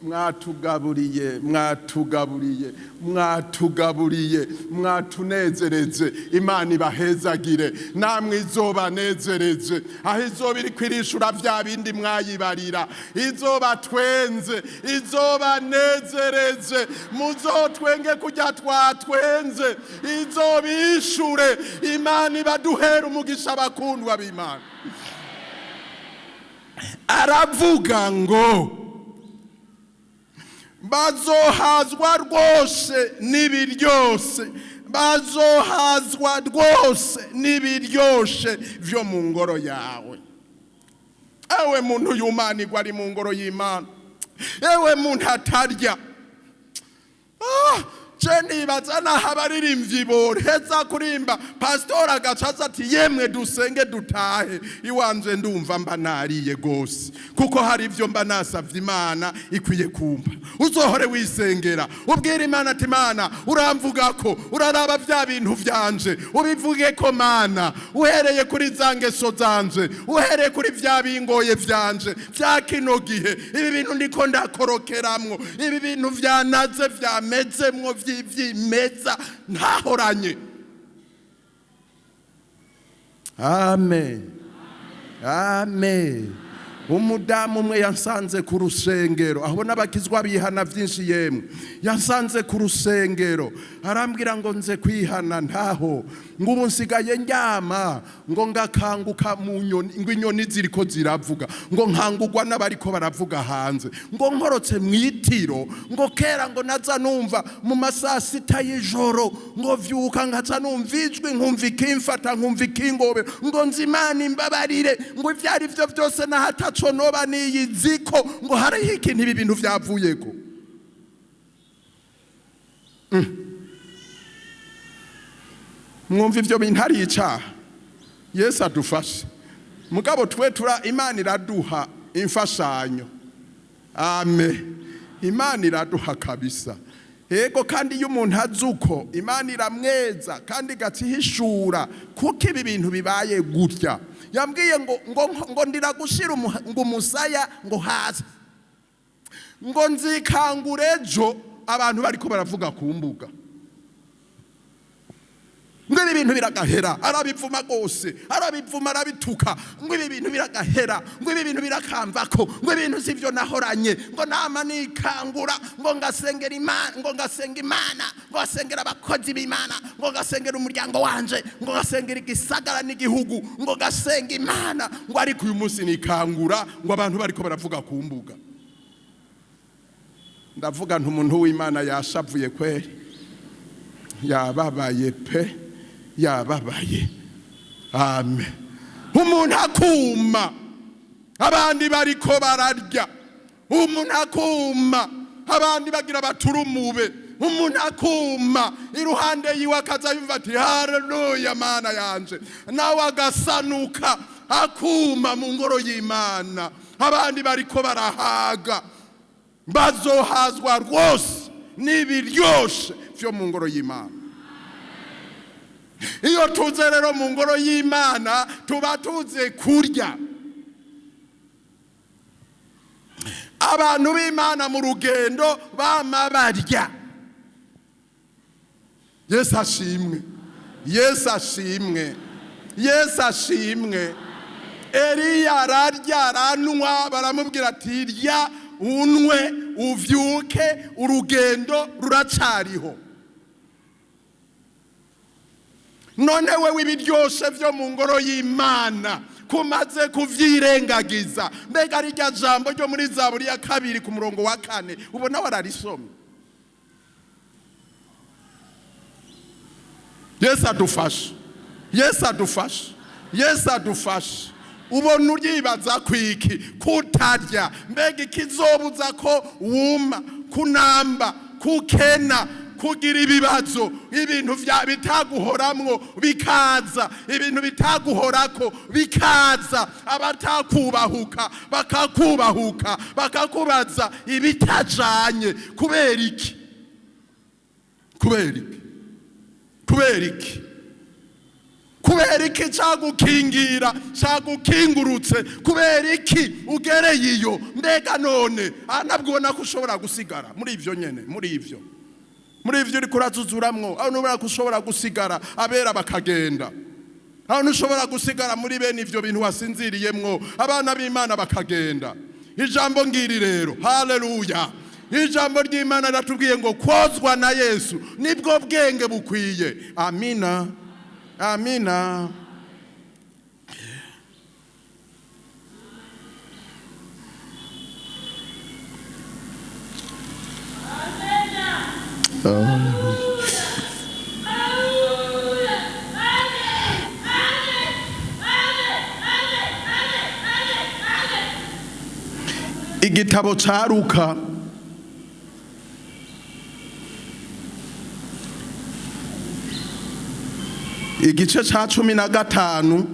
Mwatugaburiye, mwatugaburiye, mwatugaburiye, mwatunezereze. Imana ibahezagire, namwe izobanezereze. Aho izoba iri kwirishura vya bindi mwayibarira, izoba twenze, izobanezereze. Muzotwenge kujya twatwenze, izobishure. Imana ibaduhera umugisha, abakundwa b'Imana. Aravuga ngo bazohazwa rwose n'ibiryose, bazohazwa rwose n'ibiryoshe vyo mu ngoro yawe. Ewe muntu yumanirwa ari mu ngoro y'Imana, ewe muntu atarya. Je nibaza naho abaririmbyi boreza kurimba, pasitori agaca aza ati: "Yemwe, dusenge dutahe." Iwanje ndumva mba nariye gose, kuko hari ibyo mba nasavye Imana ikwiye kumpa. Uzohore wisengera, ubwira Imana ati: "Imana, uramvuga ko uraraba vya bintu vyanje, ubivuge ko Mana, uhereye kuri za ngeso zanje, uhereye kuri vya bingoye vyanje vya kino gihe, ibi bintu ndiko ndakorokeramwo, ibi bintu vyanaze vyamezemwo vyimeza ntahoranye." Amen, amen. Umudamu umwe yansanze ku rusengero, aho n'abakizwa bihana byinshi. Yemwe, yansanze ku rusengero arambwira ngo nze kwihana ntaho, ngo ubu nsigaye ndyama ngo ngakanguka mu nyoni, ngo inyoni ziriko ziravuga, ngo nkangugwa n'abariko baravuga hanze, ngo nkorotse mu itiro, ngo kera ngo naza numva mu masaa 6 y'ijoro, ngo vyuka nkaca numva ijwi, nkumva ikimfata, nkumva ikingobe, ngo nzi Imana imbabarire, ngo ibyo ari byo byose nahataco noba niyiziko, ngo hariho ikintu ibi bintu vyavuyeko. Mwumva ivyo bintu ari icaha? Yesu adufashe. Mugabo twe tura Imana iraduha imfashanyo. Amen. Imana iraduha kabisa. Ego, kandi iyo umuntu azi uko Imana iramweza kandi igacihishura kuko ibi bintu bibaye gutya. Yambwiye ngo ndiragushira ngo umusaya ngo hasi, ngo nzikangure ejo abantu bariko baravuga ku mbuga, ngo ibi bintu biragahera. Arabivuma rwose, arabivuma, arabituka, ngo ibi bintu biragahera, ngo ibi bintu birakamvako, ngo ibintu sivyo nahoranye, ngo nama nikangura ngo ngasengera Imana, ngo ngasenga Imana, ngo ngasengera abakozi b'Imana, ngo ngasengera umuryango wanje, ngo ngasengera igisagara n'igihugu, ngo ngasenga Imana, ngo ariko uyu munsi nikangura ngo abantu bariko baravuga ku mbuga. Ndavuga nti umuntu w'Imana yashavuye kweri, yababaye pe, yababaye. Amen. Umuntu akuma abandi bariko bararya, umuntu akuma abandi bagira baturumube, umuntu akuma iruhande yiwe akaza yumva ati: "Haleluya, Mana yanje," nawe agasanuka akuma mu ngoro y'Imana abandi bariko barahaga. Bazohazwa rwose n'ibiryoshe vyo mu ngoro y'Imana. Iyo tuze rero mu ngoro y'Imana tuba tuze kurya. Abantu b'Imana mu rugendo bama barya. Yesu ashimwe, Yesu ashimwe, Yesu ashimwe. Eliya ararya aranywa, baramubwira ati: "Rya unwe uvyuke, urugendo ruracariho." None wewe ibiryoshe vyo mu ngoro y'Imana kumaze kuvyirengagiza, mbega rirya jambo ryo muri Zaburi ya 2 ku murongo wa 4 ubona wararisomye? Yesu adufashe, Yesu adufashe, Yesu adufashe. Ubona uryibaza kwiki kutarya? Mbega ikizobuza ko wuma, kunamba, kukena, kugira ibibazo, ibintu bitaguhoramwo bikaza, ibintu bitaguhorako bikaza, abatakubahuka bakakubahuka, bakakubaza ibitajanye, kubera iki? Kubera iki? Kubera iki? Kubera iki cagukingira, cagukingurutse? Kubera iki ugereye iyo? Mbega none ntabwo ubona ko ushobora gusigara muri ivyo nyene, muri ivyo uriko urazuzuramwo? Aho ntubona ko ushobora gusigara, abera bakagenda? Aho ntushobora gusigara muri bene ivyo bintu wasinziriyemwo, abana b'Imana bakagenda? Ijambo ngiri rero, haleluya, ijambo ry'Imana riratubwiye ngo kozwa na Yesu nibwo bwenge bukwiye. Amina, amina. Igitabo ca Luka, igice ca 15,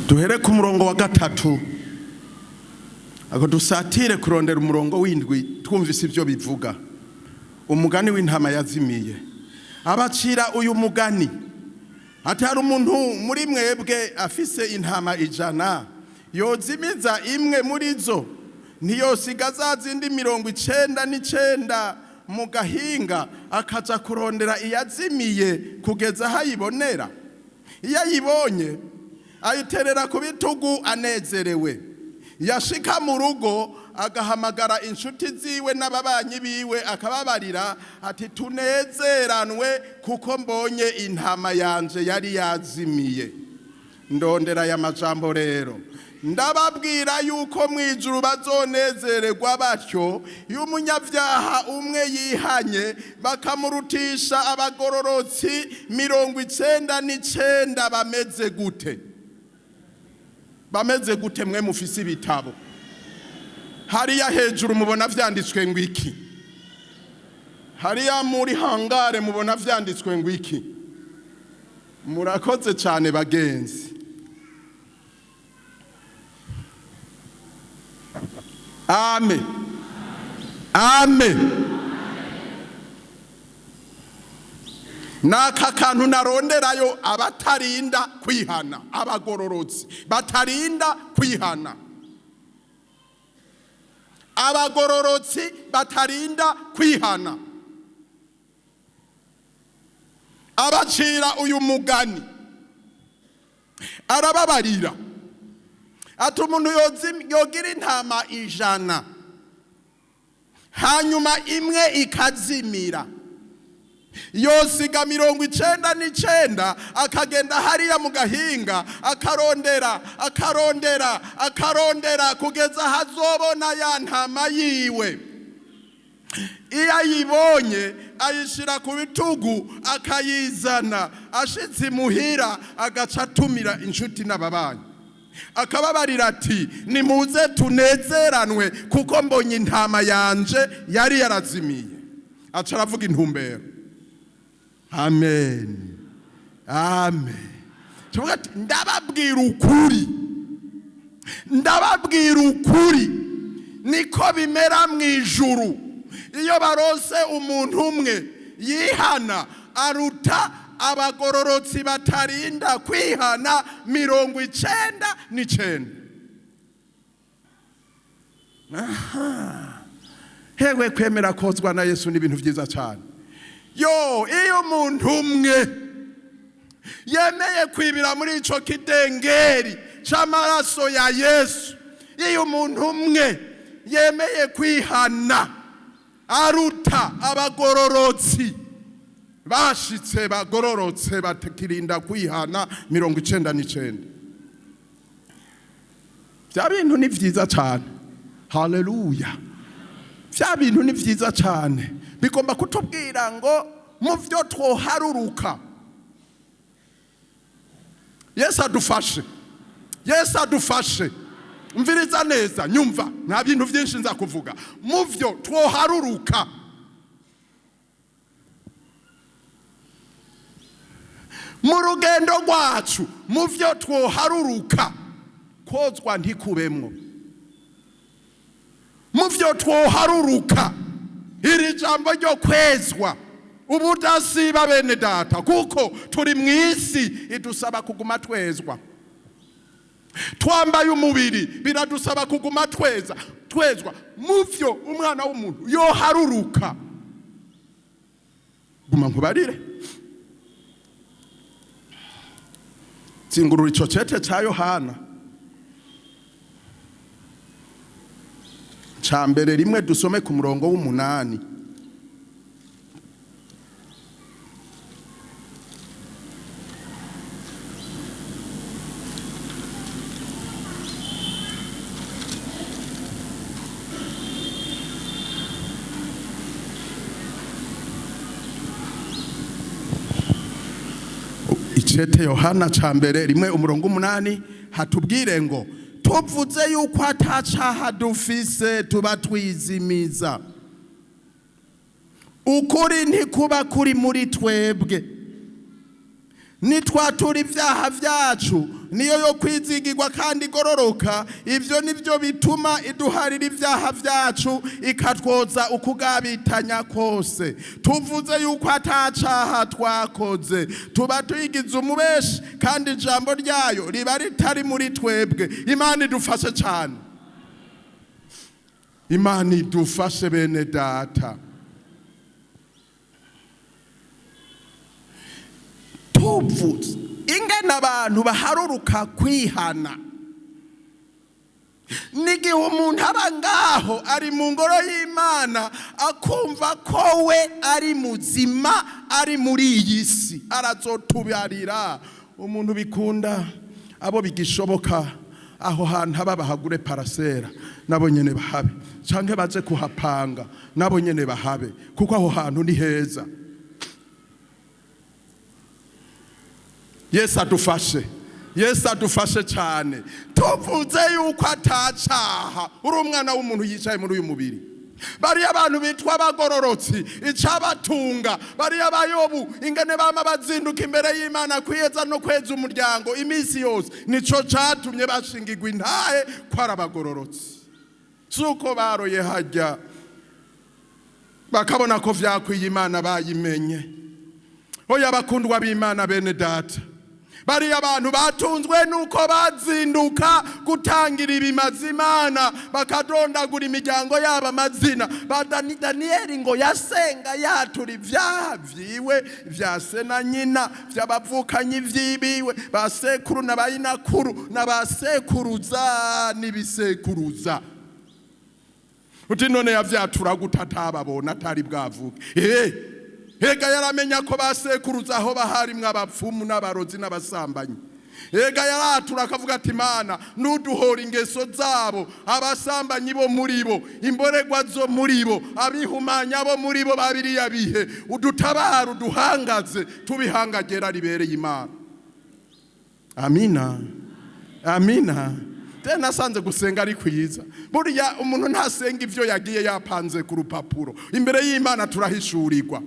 duhere ku murongo wa 3, ako dusatire kurondera umurongo w'7, twumvise ibyo bivuga. Umugani w'intama yazimiye. Abacira uyu mugani ati: "Hari umuntu muri mwebwe afise intama 100, yozimiza imwe muri zo, ntiyosiga za zindi 99 mu gahinga, akaja kurondera iyazimiye kugeza aho ayibonera? Iyo ayibonye, ayiterera ku bitugu anezerewe. Yashika mu rugo, agahamagara inshuti ziwe n'ababanyi biwe, akababarira ati: 'Tunezeranwe, kuko mbonye intama yanje yari yazimiye.' Ndondera aya majambo rero: ndababwira yuko mu ijuru bazonezererwa batyo iyo umunyabyaha umwe yihanye, bakamurutisha abagororotsi 99 bameze gute?" Bameze gute? Mwe mufise ibitabo hariya hejuru, mubona vyanditswe ngo iki? Hariya muri hangare mubona vyanditswe ngo iki? Murakoze cyane, bagenzi. Amen, amen. Naka kantu naronderayo: abatarinda kwihana, abagororotsi batarinda kwihana, abagororotsi batarinda kwihana. Abacira uyu mugani, arababarira ati: "Umuntu yogira intama 100, hanyuma imwe ikazimira, yosiga 99, akagenda hariya mu gahinga, akarondera, akarondera, akarondera, kugeza hazobona ya ntama yiwe? Iyo ayibonye, ayishyira ku bitugu, akayizana. Ashitse imuhira, agaca atumira inshuti n'ababanyi, akababarira ati: 'Nimuze tunezeranwe, kuko mbonye intama yanje yari yarazimiye.'" Aca aravuga intumbero. Amen, amen. Tuvuga ati: "Ndababwira ukuri, ndababwira ukuri, niko bimera mu ijuru iyo barose umuntu umwe yihana, aruta abagororotsi batarinda kwihana 99." Aha. Hewe, kwemera kozwa na Yesu ni ibintu byiza cyane. Yo, iyo umuntu umwe yemeye kwibira muri ico kidengeri c'amaraso ya Yesu, iyo umuntu umwe yemeye kwihana, aruta abagororotsi bashitse bagororotse batakirinda kwihana 99. Bya bintu ni vyiza cyane. Haleluya! Bya bintu ni vyiza cyane, bigomba kutubwira ngo mu byo twoharuruka. Yesu adufashe, Yesu adufashe. Mviriza neza, nyumva, nta bintu byinshi nza kuvuga. Mu byo twoharuruka mu rugendo rwacu, mu byo twoharuruka, kozwa ntikubemwo. Mu byo twoharuruka, iri jambo ryo kwezwa ubudasiba, bene data, kuko turi mu isi idusaba kuguma twezwa. Twambaye umubiri, biradusaba kuguma tweza, twezwa. Mu byo umwana w'umuntu yoharuruka, guma nkubarire, zingurura ico cete ca Yohana ca mbere rimwe, dusome ku murongo w'8. Icete Yohana ca mbere rimwe, umurongo 8, hatubwire ngo: "Tuvuze yuko atacaha dufise, tuba twizimiza, ukuri ntikuba kuri muri twebwe. Nitwatura ibyaha byacu, niyo yo kwizigirwa kandi igororoka." Ibyo nibyo bituma iduharira ibyaha byacu, ikatwoza ukugabitanya kose. Tuvuze yuko atacaha twakoze, tuba tuyigize umubeshi, kandi ijambo ryayo riba ritari muri twebwe. Imana idufashe cyane, Imana idufashe, bene data. Tuvuze ingene abantu baharuruka kwihana, n'igihe umuntu aba ngaho ari mu ngoro y'Imana, akumva ko we ari muzima, ari muri iyi si, arazotubarira. Umuntu bikunda, abo bigishoboka, aho hantu aba bahagure parcelle, nabo nyene bahabe, canke baze kuhapanga, nabo nyene bahabe, kuko aho hantu ni heza. Yesu adufashe, Yesu adufashe cyane. Tuvuze yuko atacaha, uri umwana w'umuntu yicaye muri uyu mubiri. Bariya abantu bitwa abagororotsi, icabatunga, bariya bayobu, ingene bama bazinduka imbere y'Imana kwiyeza no kweza umuryango iminsi yose, nico catumye bashingirwa intahe ko ari abagororotsi. Si uko baroye hajya bakabona ko vyakwiye, Imana bayimenye. Oya, bakundwa b'Imana, bene data, bariya abantu batunzwe nuko bazinduka gutangira ibimazi Imana, bakadondagura imiryango yabo amazina. Ba Daniyeli ngo yasenga yatura ibyaha vyiwe, vya se na nyina, vy'abavukanyi vyibiwe, ba sekuru na bayinakuru na ba sekuruza n'ibisekuruza. Uti: "None yavyatura gute atababona, atari bwavuke?" Ega yaramenya ko basekuruza aho baharimwo abapfumu n'abarozi n'abasambanyi. Ega yaratura akavuga ati: "Imana, nuduhora ingeso zabo, abasambanyi bo muri bo, imboregwa zo muri bo, abihumanya bo muri bo, babiriya bihe, udutabara, uduhangaze tubihangagera ribereye Imana." Amina, amina. Tena nasanze gusenga ari kwiza. Burya umuntu ntasenga ivyo yagiye yapanze ku rupapuro. Imbere y'Imana turahishurirwa.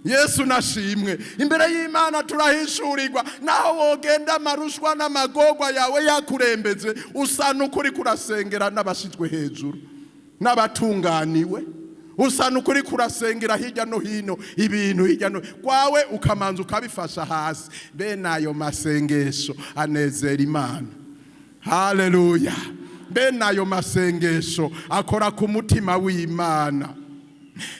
Yesu nashimwe. Imbere y'Imana turahishurirwa. Naho wogenda amarushwa n'amagorwa yawe yakurembeze, usa n'ukuri kurasengera n'abashizwe hejuru n'abatunganiwe, usa n'ukuri kurasengera hirya no hino, ibintu hirya no kwawe ukamanza ukabifasha hasi. Bene ayo masengesho anezera Imana. Haleluya! Bene ayo masengesho akora ku mutima w'Imana.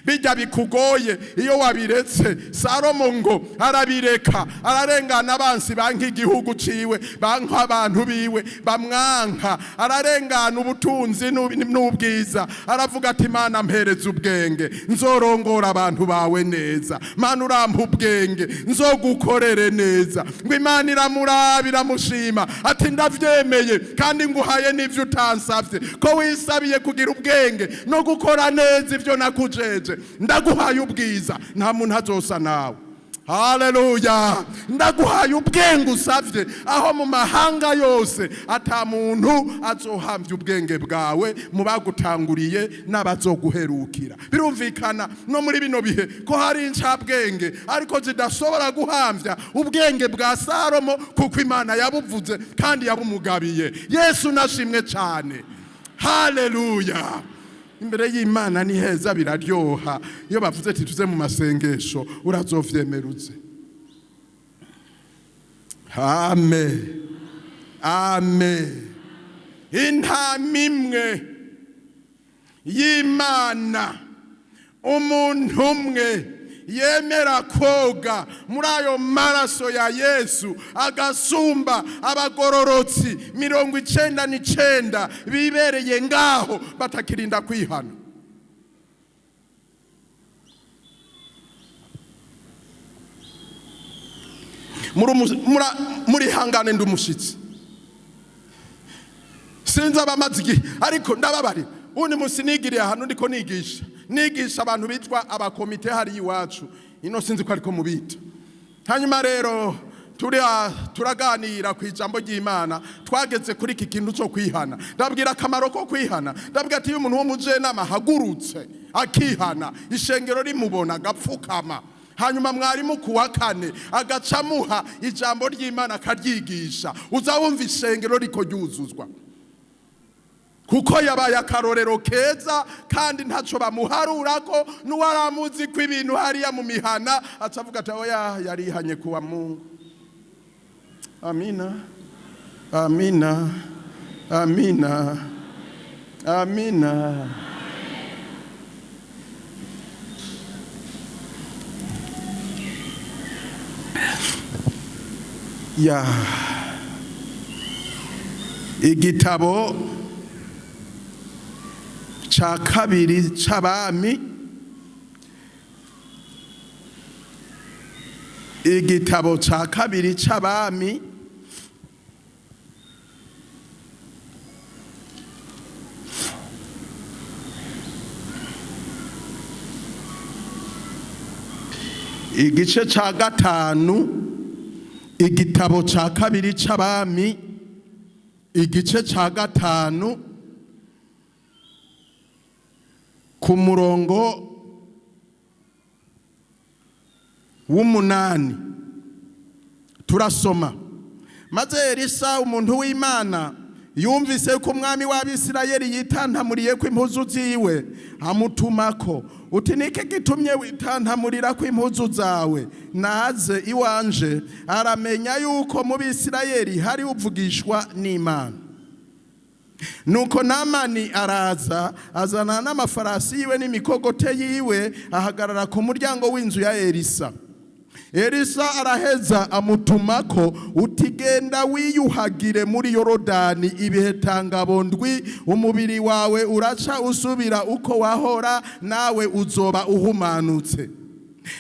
Bijya bikugoye iyo wabiretse. Salomo ngo arabireka, ararengana, abansi banka igihugu ciwe, banka abantu biwe, bamwanka, ararengana ubutunzi n'ubwiza, aravuga ati: "Mana, mpereza ubwenge, nzorongora abantu bawe neza. Mana, urampa ubwenge, nzogukorere neza." Ngo Imana iramuraba, iramushima, ati: "Ndavyemeye, kandi nguhaye n'ivyo utansavye. Ko wisabiye kugira ubwenge no gukora neza ivyo nakujeje, ndaguhaye ubwiza, nta muntu azosa nawe." Haleluya! Ndaguhaye ubwenge usavye, aho mu mahanga yose ata muntu azohamvya ubwenge bwawe mu bagutanguriye n'abazoguherukira. Birumvikana no muri bino bihe ko hari incabwenge, ariko zidashobora guhamvya ubwenge bwa Salomo, kuko Imana yabuvuze kandi yabumugabiye. Yesu nashimwe cyane. Haleluya! Imbere y'Imana ni heza, biraryoha. Iyo bavuze ati tuze mu masengesho, urazovyemeruze. Amen, amen. Intama imwe y'Imana, umuntu umwe yemera koga muri ayo maraso ya Yesu, agasumba abagororotsi 99 bibereye ngaho batakirinda kwihana. Muri hangane, ndi umushitsi, sinzi abamaze igihe, ariko ndababarira. Undi munsi nigiriye ahantu, ndiko nigisha abantu bitwa abakomite hari iwacu ino, sinzi ko ariko mubita. Hanyuma rero turaganira ku ijambo ry'Imana, twageze kuri iki kintu cyo kwihana. Ndabwira akamaro ko kwihana. Ndabwira ati iyo umuntu w'umujenama ahagurutse akihana, ishengero rimubona, agapfukama, hanyuma mwarimu ku wa kane agacamuha ijambo ry'Imana akaryigisha, uza wumva ishengero riko ryuzuzwa, kuko yabaye akarorero keza, kandi ntacyo bamuharurako. N'uwaramuzi ko ibintu hariya mu mihana acavuga ati oya, yarihanye kuwa Mungu. Amina, amina, amina, amina. Ya, igitabo ca kabiri c'Abami, igitabo ca kabiri c'Abami, igice ca 5. Igitabo ca kabiri c'Abami, igice ca 5, ku murongo w'8 turasoma: Maze Elisa umuntu w'Imana yumvise ko umwami w'Abisirayeli yitantamuriye ko impuzu ziwe, amutumako uti: "Niki gitumye witantamurira ko impuzu zawe? Naze iwanje, aramenya yuko mu Bisirayeli hari uvugishwa n'Imana." Nuko Namani araza, azana n'amafarasi yiwe n'imikogote yiwe, ahagarara ku muryango w'inzu ya Elisa. Elisa araheza amutumako uti: "Genda wiyuhagire muri Yorodani ibihe tangabondwi, umubiri wawe uraca usubira uko wahora, nawe uzoba uhumanutse."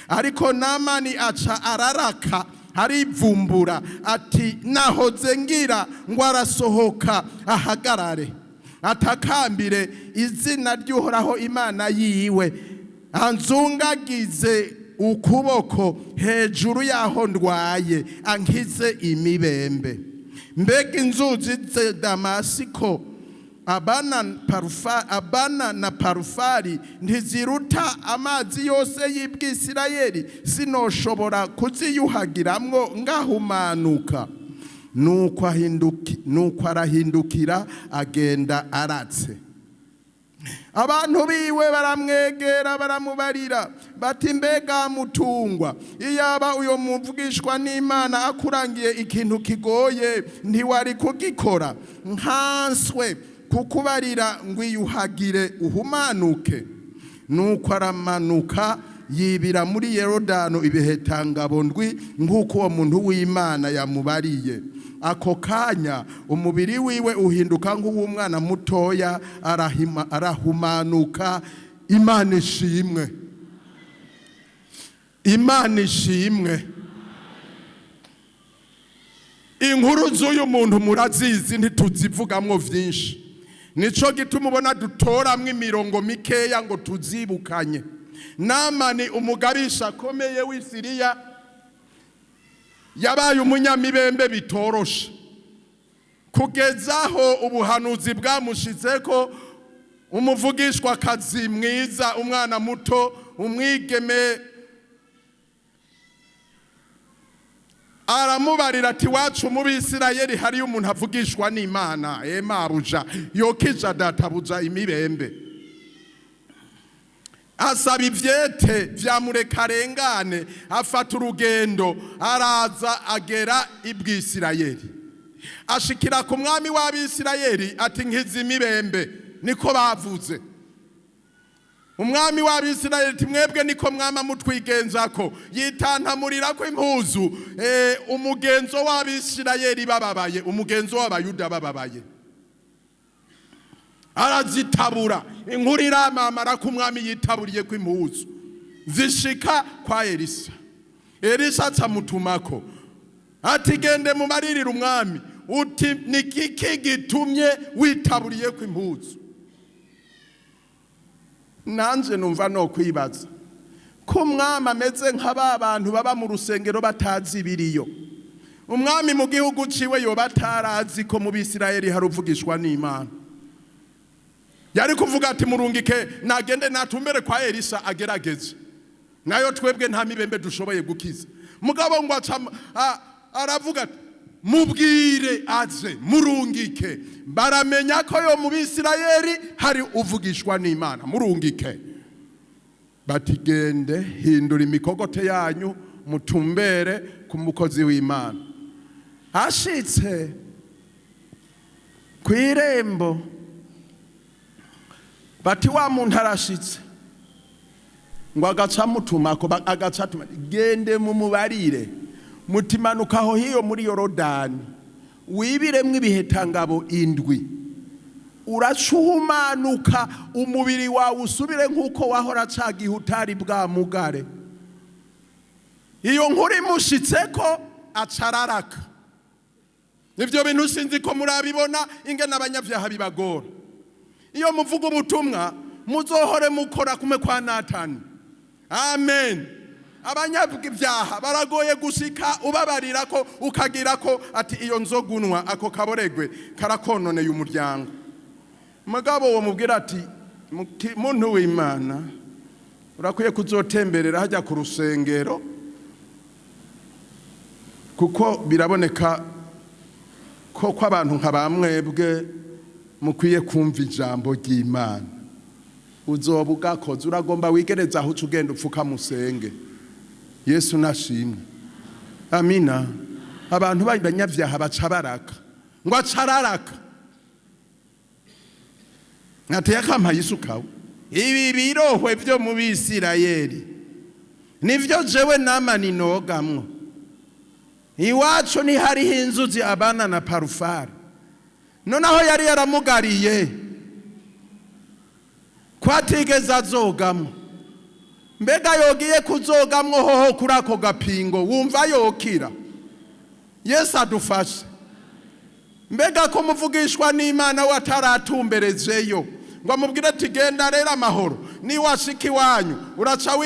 Ariko Namani aca araraka, arivumbura ati: "Nahoze ngira ngo arasohoka ahagarare, atakambire izina ry'Uhoraho Imana yiwe, anzungagize ukuboko hejuru yaho ndwaye, ankize imibembe. Mbega inzuzi ze Damasiko, Abana na Parufari, ntiziruta amazi yose y'Ibwisirayeli? Sinoshobora kuziyuhagiramwo ngahumanuka?" Nuko arahindukira, agenda aratse. Abantu biwe baramwegera, baramubarira bati: "Mbega mutungwa, iyaba uyo muvugishwa n'Imana akurangiye ikintu kigoye, ntiwari kugikora, nkanswe kukubarira ngo iyuhagire uhumanuke?" Nuko aramanuka, yibira muri Yorodano ibihetangabo ndwi, nk'uko uwo muntu w'Imana yamubariye. Ako kanya umubiri wiwe uhinduka nk'uw'umwana mutoya, arahumanuka. Imana ishimwe, Imana ishimwe. Inkuru z'uyu muntu murazizi, ntituzivugamwo vyinshi. Nico gituma ubona dutoramwo imirongo mikeya ngo tuzibukanye. Namani, umugabisha akomeye w'Isiriya. Yabaye umunyamibembe bitoroshe, kugezaho ubuhanuzi bwamushizeko umuvugishwa kazi mwiza, umwana muto, umwigeme, aramubarira ati wacu mu Bisirayeli hariyo umuntu avugishwa n'Imana, emabuja yokija databuja imibembe. Asaba ivyete vyamureka arengane, afata urugendo araza agera i Bwisirayeli, ashikira ku mwami w'Abisirayeli ati nkiza imibembe, niko bavuze. Umwami w'Abisirayeli ati mwebwe niko mwama mutwigenzako, yitantamurirako impuzu. Umugenzo w'Abisirayeli bababaye, umugenzo w'Abayuda bababaye, arazitabura. Inkuru iramamara ko umwami yitaburiye ko impuzu zishika kwa Elisa. Elisa acamutumako ati gende mubaririre umwami uti ni kiki gitumye witaburiye ko impuzu. Nanje numva no kwibaza ko umwami ameze nka ba bantu baba mu rusengero batazi ibiriyo. Umwami mu gihugu ciwe yoba atarazi ko mu Bisirayeli hari uvugishwa n'Imana. Yari kuvuga ati murungike nagende natumbere kwa Elisa agerageze, nayo twebwe nta mibembe dushoboye gukiza. Mugabo ngo aravuga ati mubwire aze, murungike. Baramenya ko yo mu Bisirayeli hari uvugishwa n'Imana, murungike. Bati gende hindura imikogote yanyu mutumbere ku mukozi w'Imana. Ashitse kw'irembo bati wa muntu arashitse, ngo agaca mutumako, agaca atuma gende mumubarire mutimanuka aho hiyo muri Yorodani wibiremwo ibihetangabo 7, uracuhumanuka umubiri wawe usubire nk'uko wahora ca gihe utari bwa mugare. Iyo nkuru imushitseko acararaka. Ivyo bintu sinzi ko murabibona ingene abanyavyaha bibagora. Iyo muvuga ubutumwa muzohore mukora kumwe kwa Natani. Amen. Abanyabyaha baragoye gushika ubabarira ko ukagira ko ati iyo nzogunwa ako kaboregwe karakononeye umuryango. Mugabo wo mubwira ati muntu w'Imana urakwiye kuzotemberera hajya ku rusengero, kuko biraboneka ko abantu nka bamwebwe mukwiye kumva ijambo ry'Imana. Uzoba ugakoze, uragomba wigereza aho uca ugenda upfuka musenge. Yesu nashimwe. Amina. Abantu b'abanyabyaha baca baraka, ngo acararaka nateye akampaye isukawe. Ibi birohwe vyo mu Bisirayeli nivyo jewe nama ninogamwo. Iwacu ntihariho inzuzi Abana na Parufari. Noneho yari yaramugariye ko atigeze azogamwo. Mbega yogiye kuzogamwo hoho kuri ako gapingo wumva yokira. Yesu adufashe. Mbega ko muvugishwa n'Imana we ataratumberejeyo ngo amubwire ati genda rero amahoro, niwashika iwanyu uraca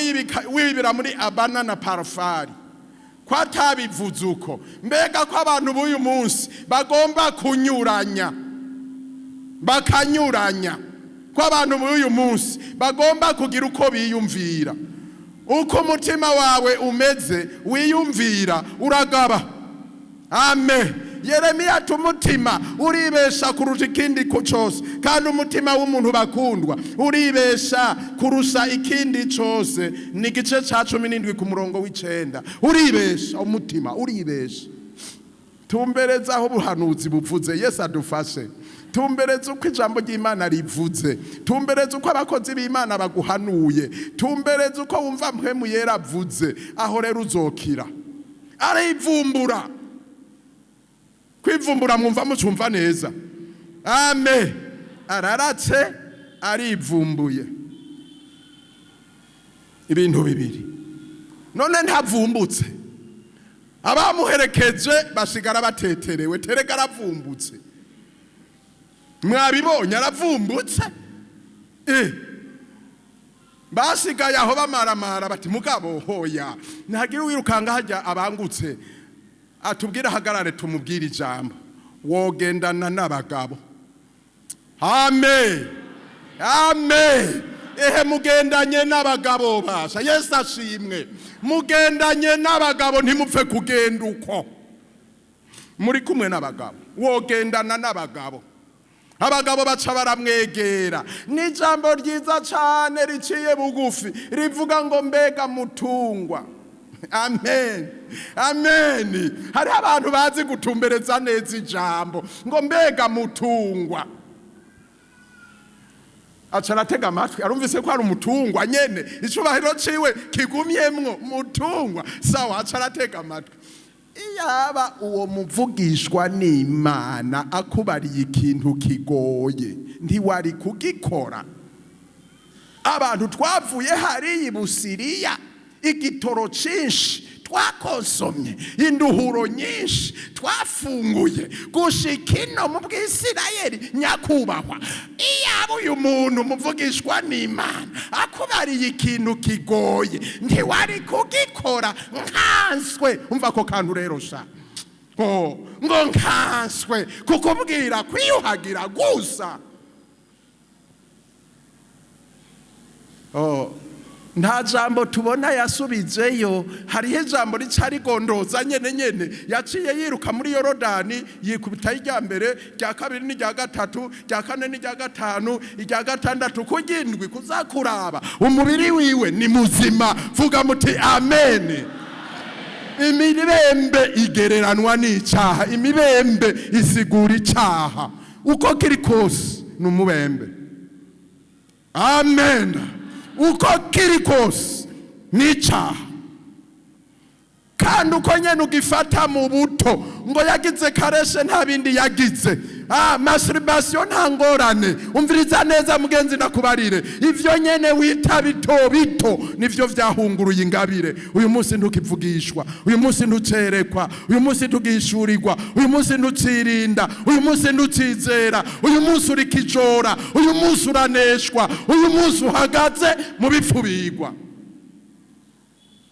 wibira muri Abana na Parufari. Ko atabivuze uko. Mbega ko abantu b'uyu munsi bagomba kunyuranya, bakanyuranya. Ko abantu b'uyu munsi bagomba kugira uko biyumvira. Uko umutima wawe umeze wiyumvira uragaba. Amen. Yeremiya ati umutima uribesha kurusha ikindi cyose, kandi umutima w'umuntu bakundwa uribesha kurusha ikindi cyose. Ni igice ca 17 ku murongo w'9. Uribesha, umutima uribesha. Tumbereza aho ubuhanuzi buvuze. Yesu adufashe. Tumbereza uko ijambo ry'Imana rivuze. Tumbereza uko abakozi b'Imana baguhanuye. Tumbereza uko wumva mpwemu yera avuze. Aho rero uzokira. Arivumbura. Kwivumbura mwumva mucumva neza. Amen. Araratse arivumbuye. Ibintu bibiri. None ntavumbutse. Abamuherekeje basigara bateterewe. Terega aravumbutse. Mwabibonye aravumbutse. Basigaye aho bamaramara bati mugabo hoya ntagira uwirukanga hajya abangutse. Atubwire ahagarare tumubwire ijambo. Wogendana n'abagabo. Amen, amen. Ehe, mugendanye n'abagabo basha. Yesu ashimwe. Mugendanye n'abagabo, ntimupfe kugenda uko. Muri kumwe n'abagabo, wogendana n'abagabo. Abagabo baca baramwegera n'ijambo ryiza cyane riciye bugufi rivuga ngo: "Mbega mutungwa." Amen, amen. Hariho abantu bazi gutumbereza neza ijambo ngo: "Mbega mutungwa." Aca aratega amatwi, arumvise ko hari umutungwa nyene, icubahiro ciwe kigumyemwo. Mutungwa, sawa. Aca aratega amatwi. Iyaba uwo muvugishwa n'Imana akubariye ikintu kigoye, ntiwari kugikora. Abantu twavuye hariya i Busiriya, igitoro cinshi twakonsomye, induhuro nyinshi twafunguye gushika ino mu Bwisirayeli. Nyakubahwa, iyaba uyu muntu muvugishwa n'Imana akubariye ikintu kigoye, ntiwari kugikora? Nkanswe umva ako kantu rero sha, ngo nkanswe kukubwira kwiyuhagira gusa. Oh, nta jambo tubona yasubijeyo. Hariho ijambo rica rigondoza nyene nyene. Yaciye yiruka muri Yorodani, yikubita irya mbere, rya kabiri, n'irya gatatu, rya kane, n'irya gatanu, irya gatandatu, kugindwi kuzakuraba umubiri wiwe ni muzima. Vuga muti amen. Imibembe igereranwa n'icaha. Imibembe isigura icaha. Uko kiri kose ni umubembe. Amen. Uko kiri kose ni icaha, kandi uko nyene ugifata mu buto, ngo yagize kareshe, nta bindi yagize. Ah, masturbation nta ngorane. Umviriza neza mugenzi, ndakubarire: ivyo nyene wita bito bito nivyo vyahunguruye ingabire. Uyu munsi ntukivugishwa, uyu munsi ntucerekwa, uyu munsi ntugishurirwa, uyu munsi ntucirinda, uyu munsi ntucizera, uyu munsi uri kijora, uyu munsi uraneshwa, uyu munsi uhagaze mu bipfubigwa,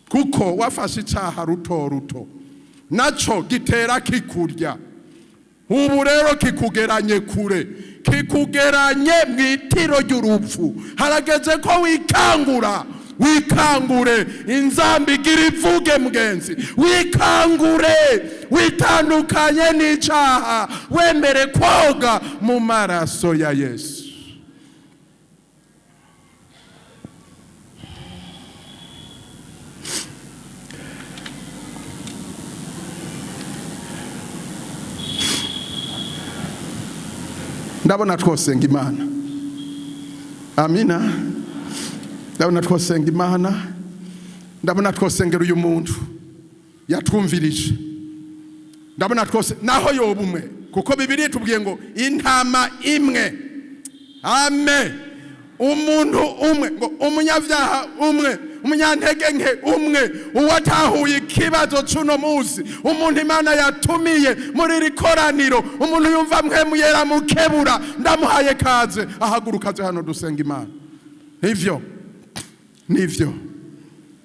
kuko wafashe icaha ruto ruto, naco gitera kikurya. Ubu rero kikugeranye kure, kikugeranye mu itiro ry'urupfu. Harageze ko wikangura, wikangure. Inzambi igira ivuge mugenzi, wikangure, witandukanye n'icaha, wemere koga mu maraso ya Yesu. Ndabona twosenga Imana. Amina. Ndabona twosenga Imana. Ndabona twosengera uyu muntu yatwumvirije. Ndabona twose, naho yoba umwe, kuko Bibiliya tubwiye ngo intama imwe, amen, umuntu umwe, ngo umunyabyaha umwe, umunyantege nke umwe, uwatahuye ikibazo c'uno munsi, umuntu Imana yatumiye muri iri koraniro, umuntu yumva Mpwemu Yera mukebura, ndamuhaye kaze, ahaguruka aze hano dusenga Imana. Nivyo, nivyo,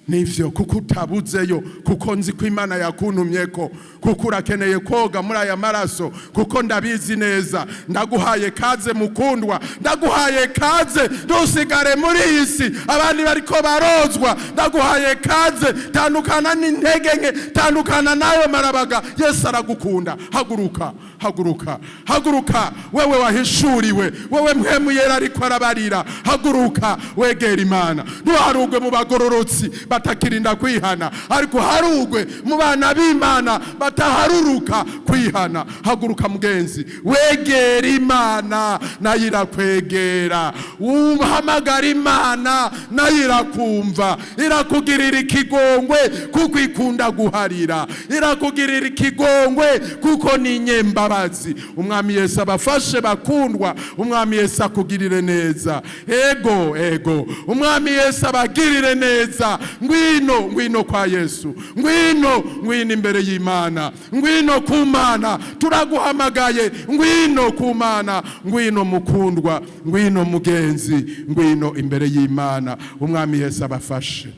nivyo, kuko utabuzeyo, kuko nzi ko Imana yakuntumyeko, kuko urakeneye koga muri aya maraso, kuko ndabizi neza. Ndaguhaye kaze mukundwa, ndaguhaye kaze. Ntusigare muri iyi si abandi bariko barozwa. Ndaguhaye kaze. Tandukana n'intege nke, tandukana n'ayo marabaga. Yesu aragukunda. Haguruka, haguruka, haguruka. Wewe wahishuriwe, wewe Mpwemu Yera ariko arabarira, haguruka wegera Imana. Ntuharugwe mu bagororotsi batakirinda kwihana, ariko harugwe mu bana b'Imana bataharuruka kwihana. Haguruka mugenzi, wegera Imana nayo irakwegera. Uhamagara Imana nayo irakumva, irakugirira ikigongwe kuko ikunda guharira, irakugirira ikigongwe kuko ni inyembabazi. Umwami Yesu abafashe bakundwa. Umwami Yesu akugirire neza. Ego, ego, Umwami Yesu abagirire neza. Ngwino, ngwino kwa Yesu, ngwino, ngwino imbere y'Imana, ngwino ku Mana, turaguhamagaye. Ngwino ku Mana, ngwino mukundwa, ngwino mugenzi, ngwino imbere y'Imana. Umwami Yesu abafashe.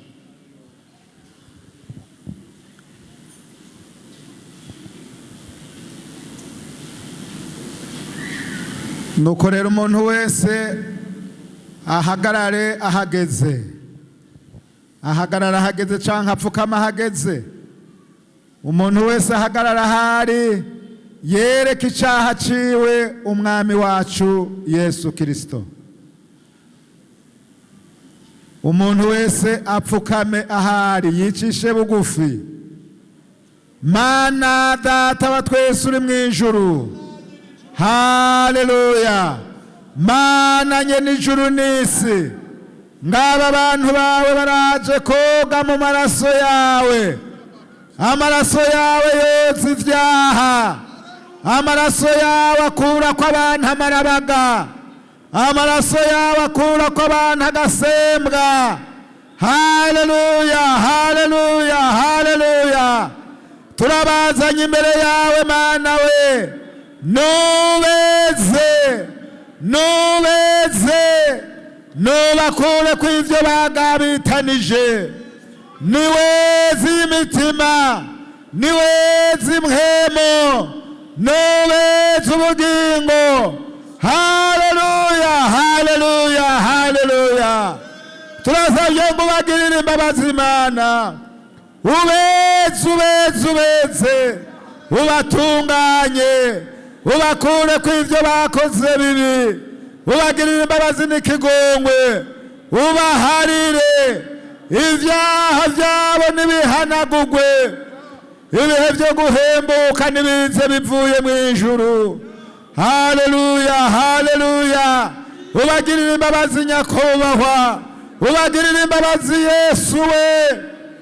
Nuko rero umuntu wese ahagarare ahageze, ahagarara ahageze canke apfukama ahageze. Umuntu wese ahagarara ahari, yereka icaha ciwe Umwami wacu Yesu Kristo. Umuntu wese apfukame ahari, yicishe bugufi. Mana Data wa twese uri mu ijuru, haleluya! Mana nyene ijuru n'isi, ngaba abantu bawe baraje koga mu maraso yawe. Amaraso yawe yoza ivyaha, amaraso yawe akura ko abantu amarabaga, amaraso yawe akura ko abantu agasembwa. Haleluya, haleluya, haleluya! Turabazanye imbere yawe, Mana we. Nubeze, nubeze, nubakure ku ivyo bagabitanije. Niweze imitima, niweze impwemu, nubeze ubugingo. Haleluya, haleluya, haleluya! Turasabye ngo ubagirire imbabazi, Imana. Ubeze, ubeze, ubeze, ubatunganye, ubakure ku ivyo bakoze bibi, ubagirire imbabazi n'ikigongwe, ubaharire ibyaha byabo n'ibihanagugwe. Ibihe byo guhembuka n'ibize bivuye mu ijuru. Haleluya, haleluya! Ubagirire imbabazi, Nyakubahwa. Ubagirire imbabazi, Yesu we.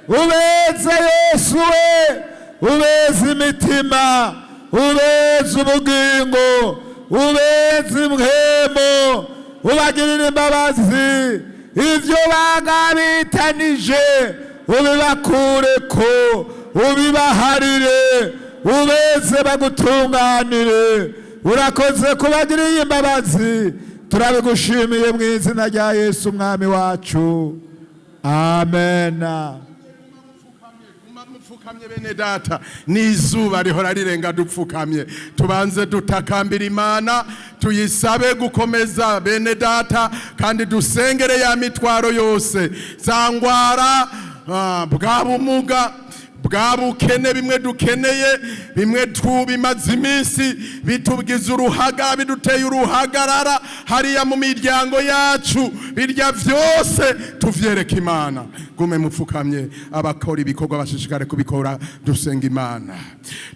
Ubeze, Yesu we. Ubeze imitima, ubeze ubugingo, ubeze impwemu, ubagirire imbabazi. Ibyo bagabitanije ubibakureko, ubibaharire, ubeze bagutunganire. Urakoze kubagiriye imbabazi. Turabigushimiye mu izina rya Yesu Umwami wacu, amen. Mupfukamye, bene data, n'izuba rihora rirenga dupfukamye. Tubanze dutakambira Imana, tuyisabe gukomeza bene data, kandi dusengere ya mitwaro yose, za ngwara, bwa bumuga, bwa bukene, bimwe dukeneye, bimwe tubimaze iminsi bitubwiza uruhaga, biduteye uruhagarara hariya mu miryango yacu. Birya vyose tuvyereka Imana. Gume mupfukamye, abakora ibikorwa bashishikare kubikora. Dusenga Imana.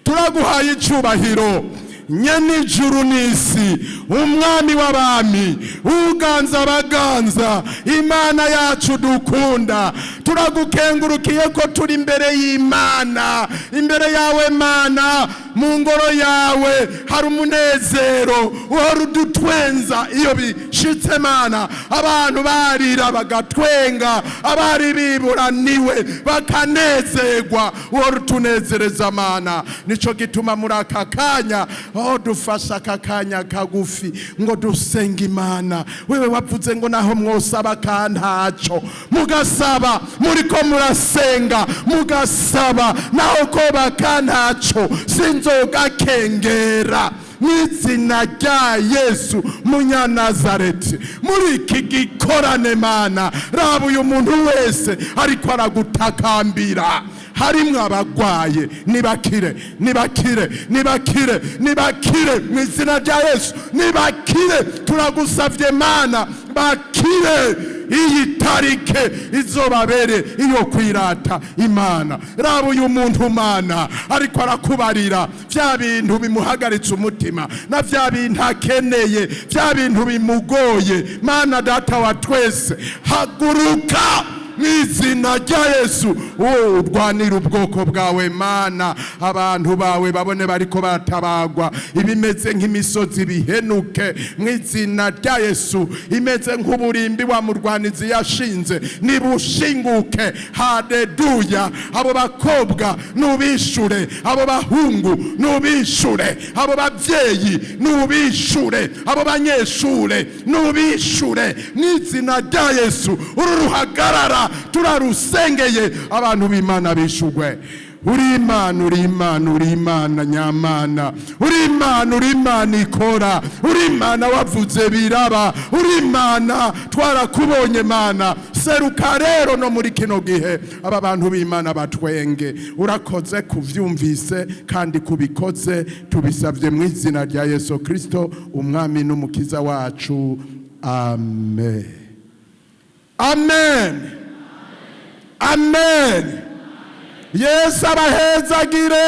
Turaguhaye icubahiro, nyen'ijuru n'isi, Umwami w'abami, uganza abaganza, Imana yacu dukunda. Turagukengurukiye ko turi imbere y'Imana, imbere yawe Mana. Mu ngoro yawe hari umunezero uhora udutwenza. Iyo bishitse, Mana, abantu barira bagatwenga, abari biburaniwe bakanezerwa. Uhora utunezereza, Mana. Nico gituma muri aka kanya aho dufashe aka kanya kagufi ngo dusenge Imana. Wewe wavuze ngo naho mwosaba kantaco, mugasaba muriko murasenga, mugasaba naho ko bakantaco, sinzogakengera. Mw'izina rya Yesu Munyanazareti, muri iki gikorane, Mana, raba uyu muntu wese ariko aragutakambira. Harimwo abagwaye, nibakire, nibakire, nibakire, nibakire mu izina rya Yesu, nibakire. Turagusavye, Mana, bakire. Iyi tarike izobabere iyo kwirata Imana. Raba uyu muntu, Mana, ariko arakubarira vya bintu bimuhagaritse umutima, na vya bintu akeneye, vya bintu bimugoye. Mana Data wa twese, haguruka mw'izina rya Yesu, urwanira ubwoko bwawe, Mana. Abantu bawe babone bariko baratabagwa, ibimeze nk'imisozi bihenuke mw'izina rya Yesu, imeze nk'uburimbi wa murwanizi yashinze nibushinguke. Haleluya! Abo bakobwa nubishure, abo bahungu nubishure, abo bavyeyi nubishure, abo banyeshure nubishure mw'izina rya Yesu. Uru ruhagarara Turarusengeye, abantu b'Imana bishugwe. Uri Imana, uri Imana, uri Imana nyamana, uri Imana, uri Imana ikora, uri Imana wavuze biraba, uri Imana, twarakubonye Mana. Seruka rero no muri kino gihe, aba bantu b'Imana batwenge. Urakoze kuvyumvise kandi kubikoze. Tubisabye mu izina rya Yesu Kristo, umwami n'umukiza wacu. Amen, amen, amen. Yesu abahezagire.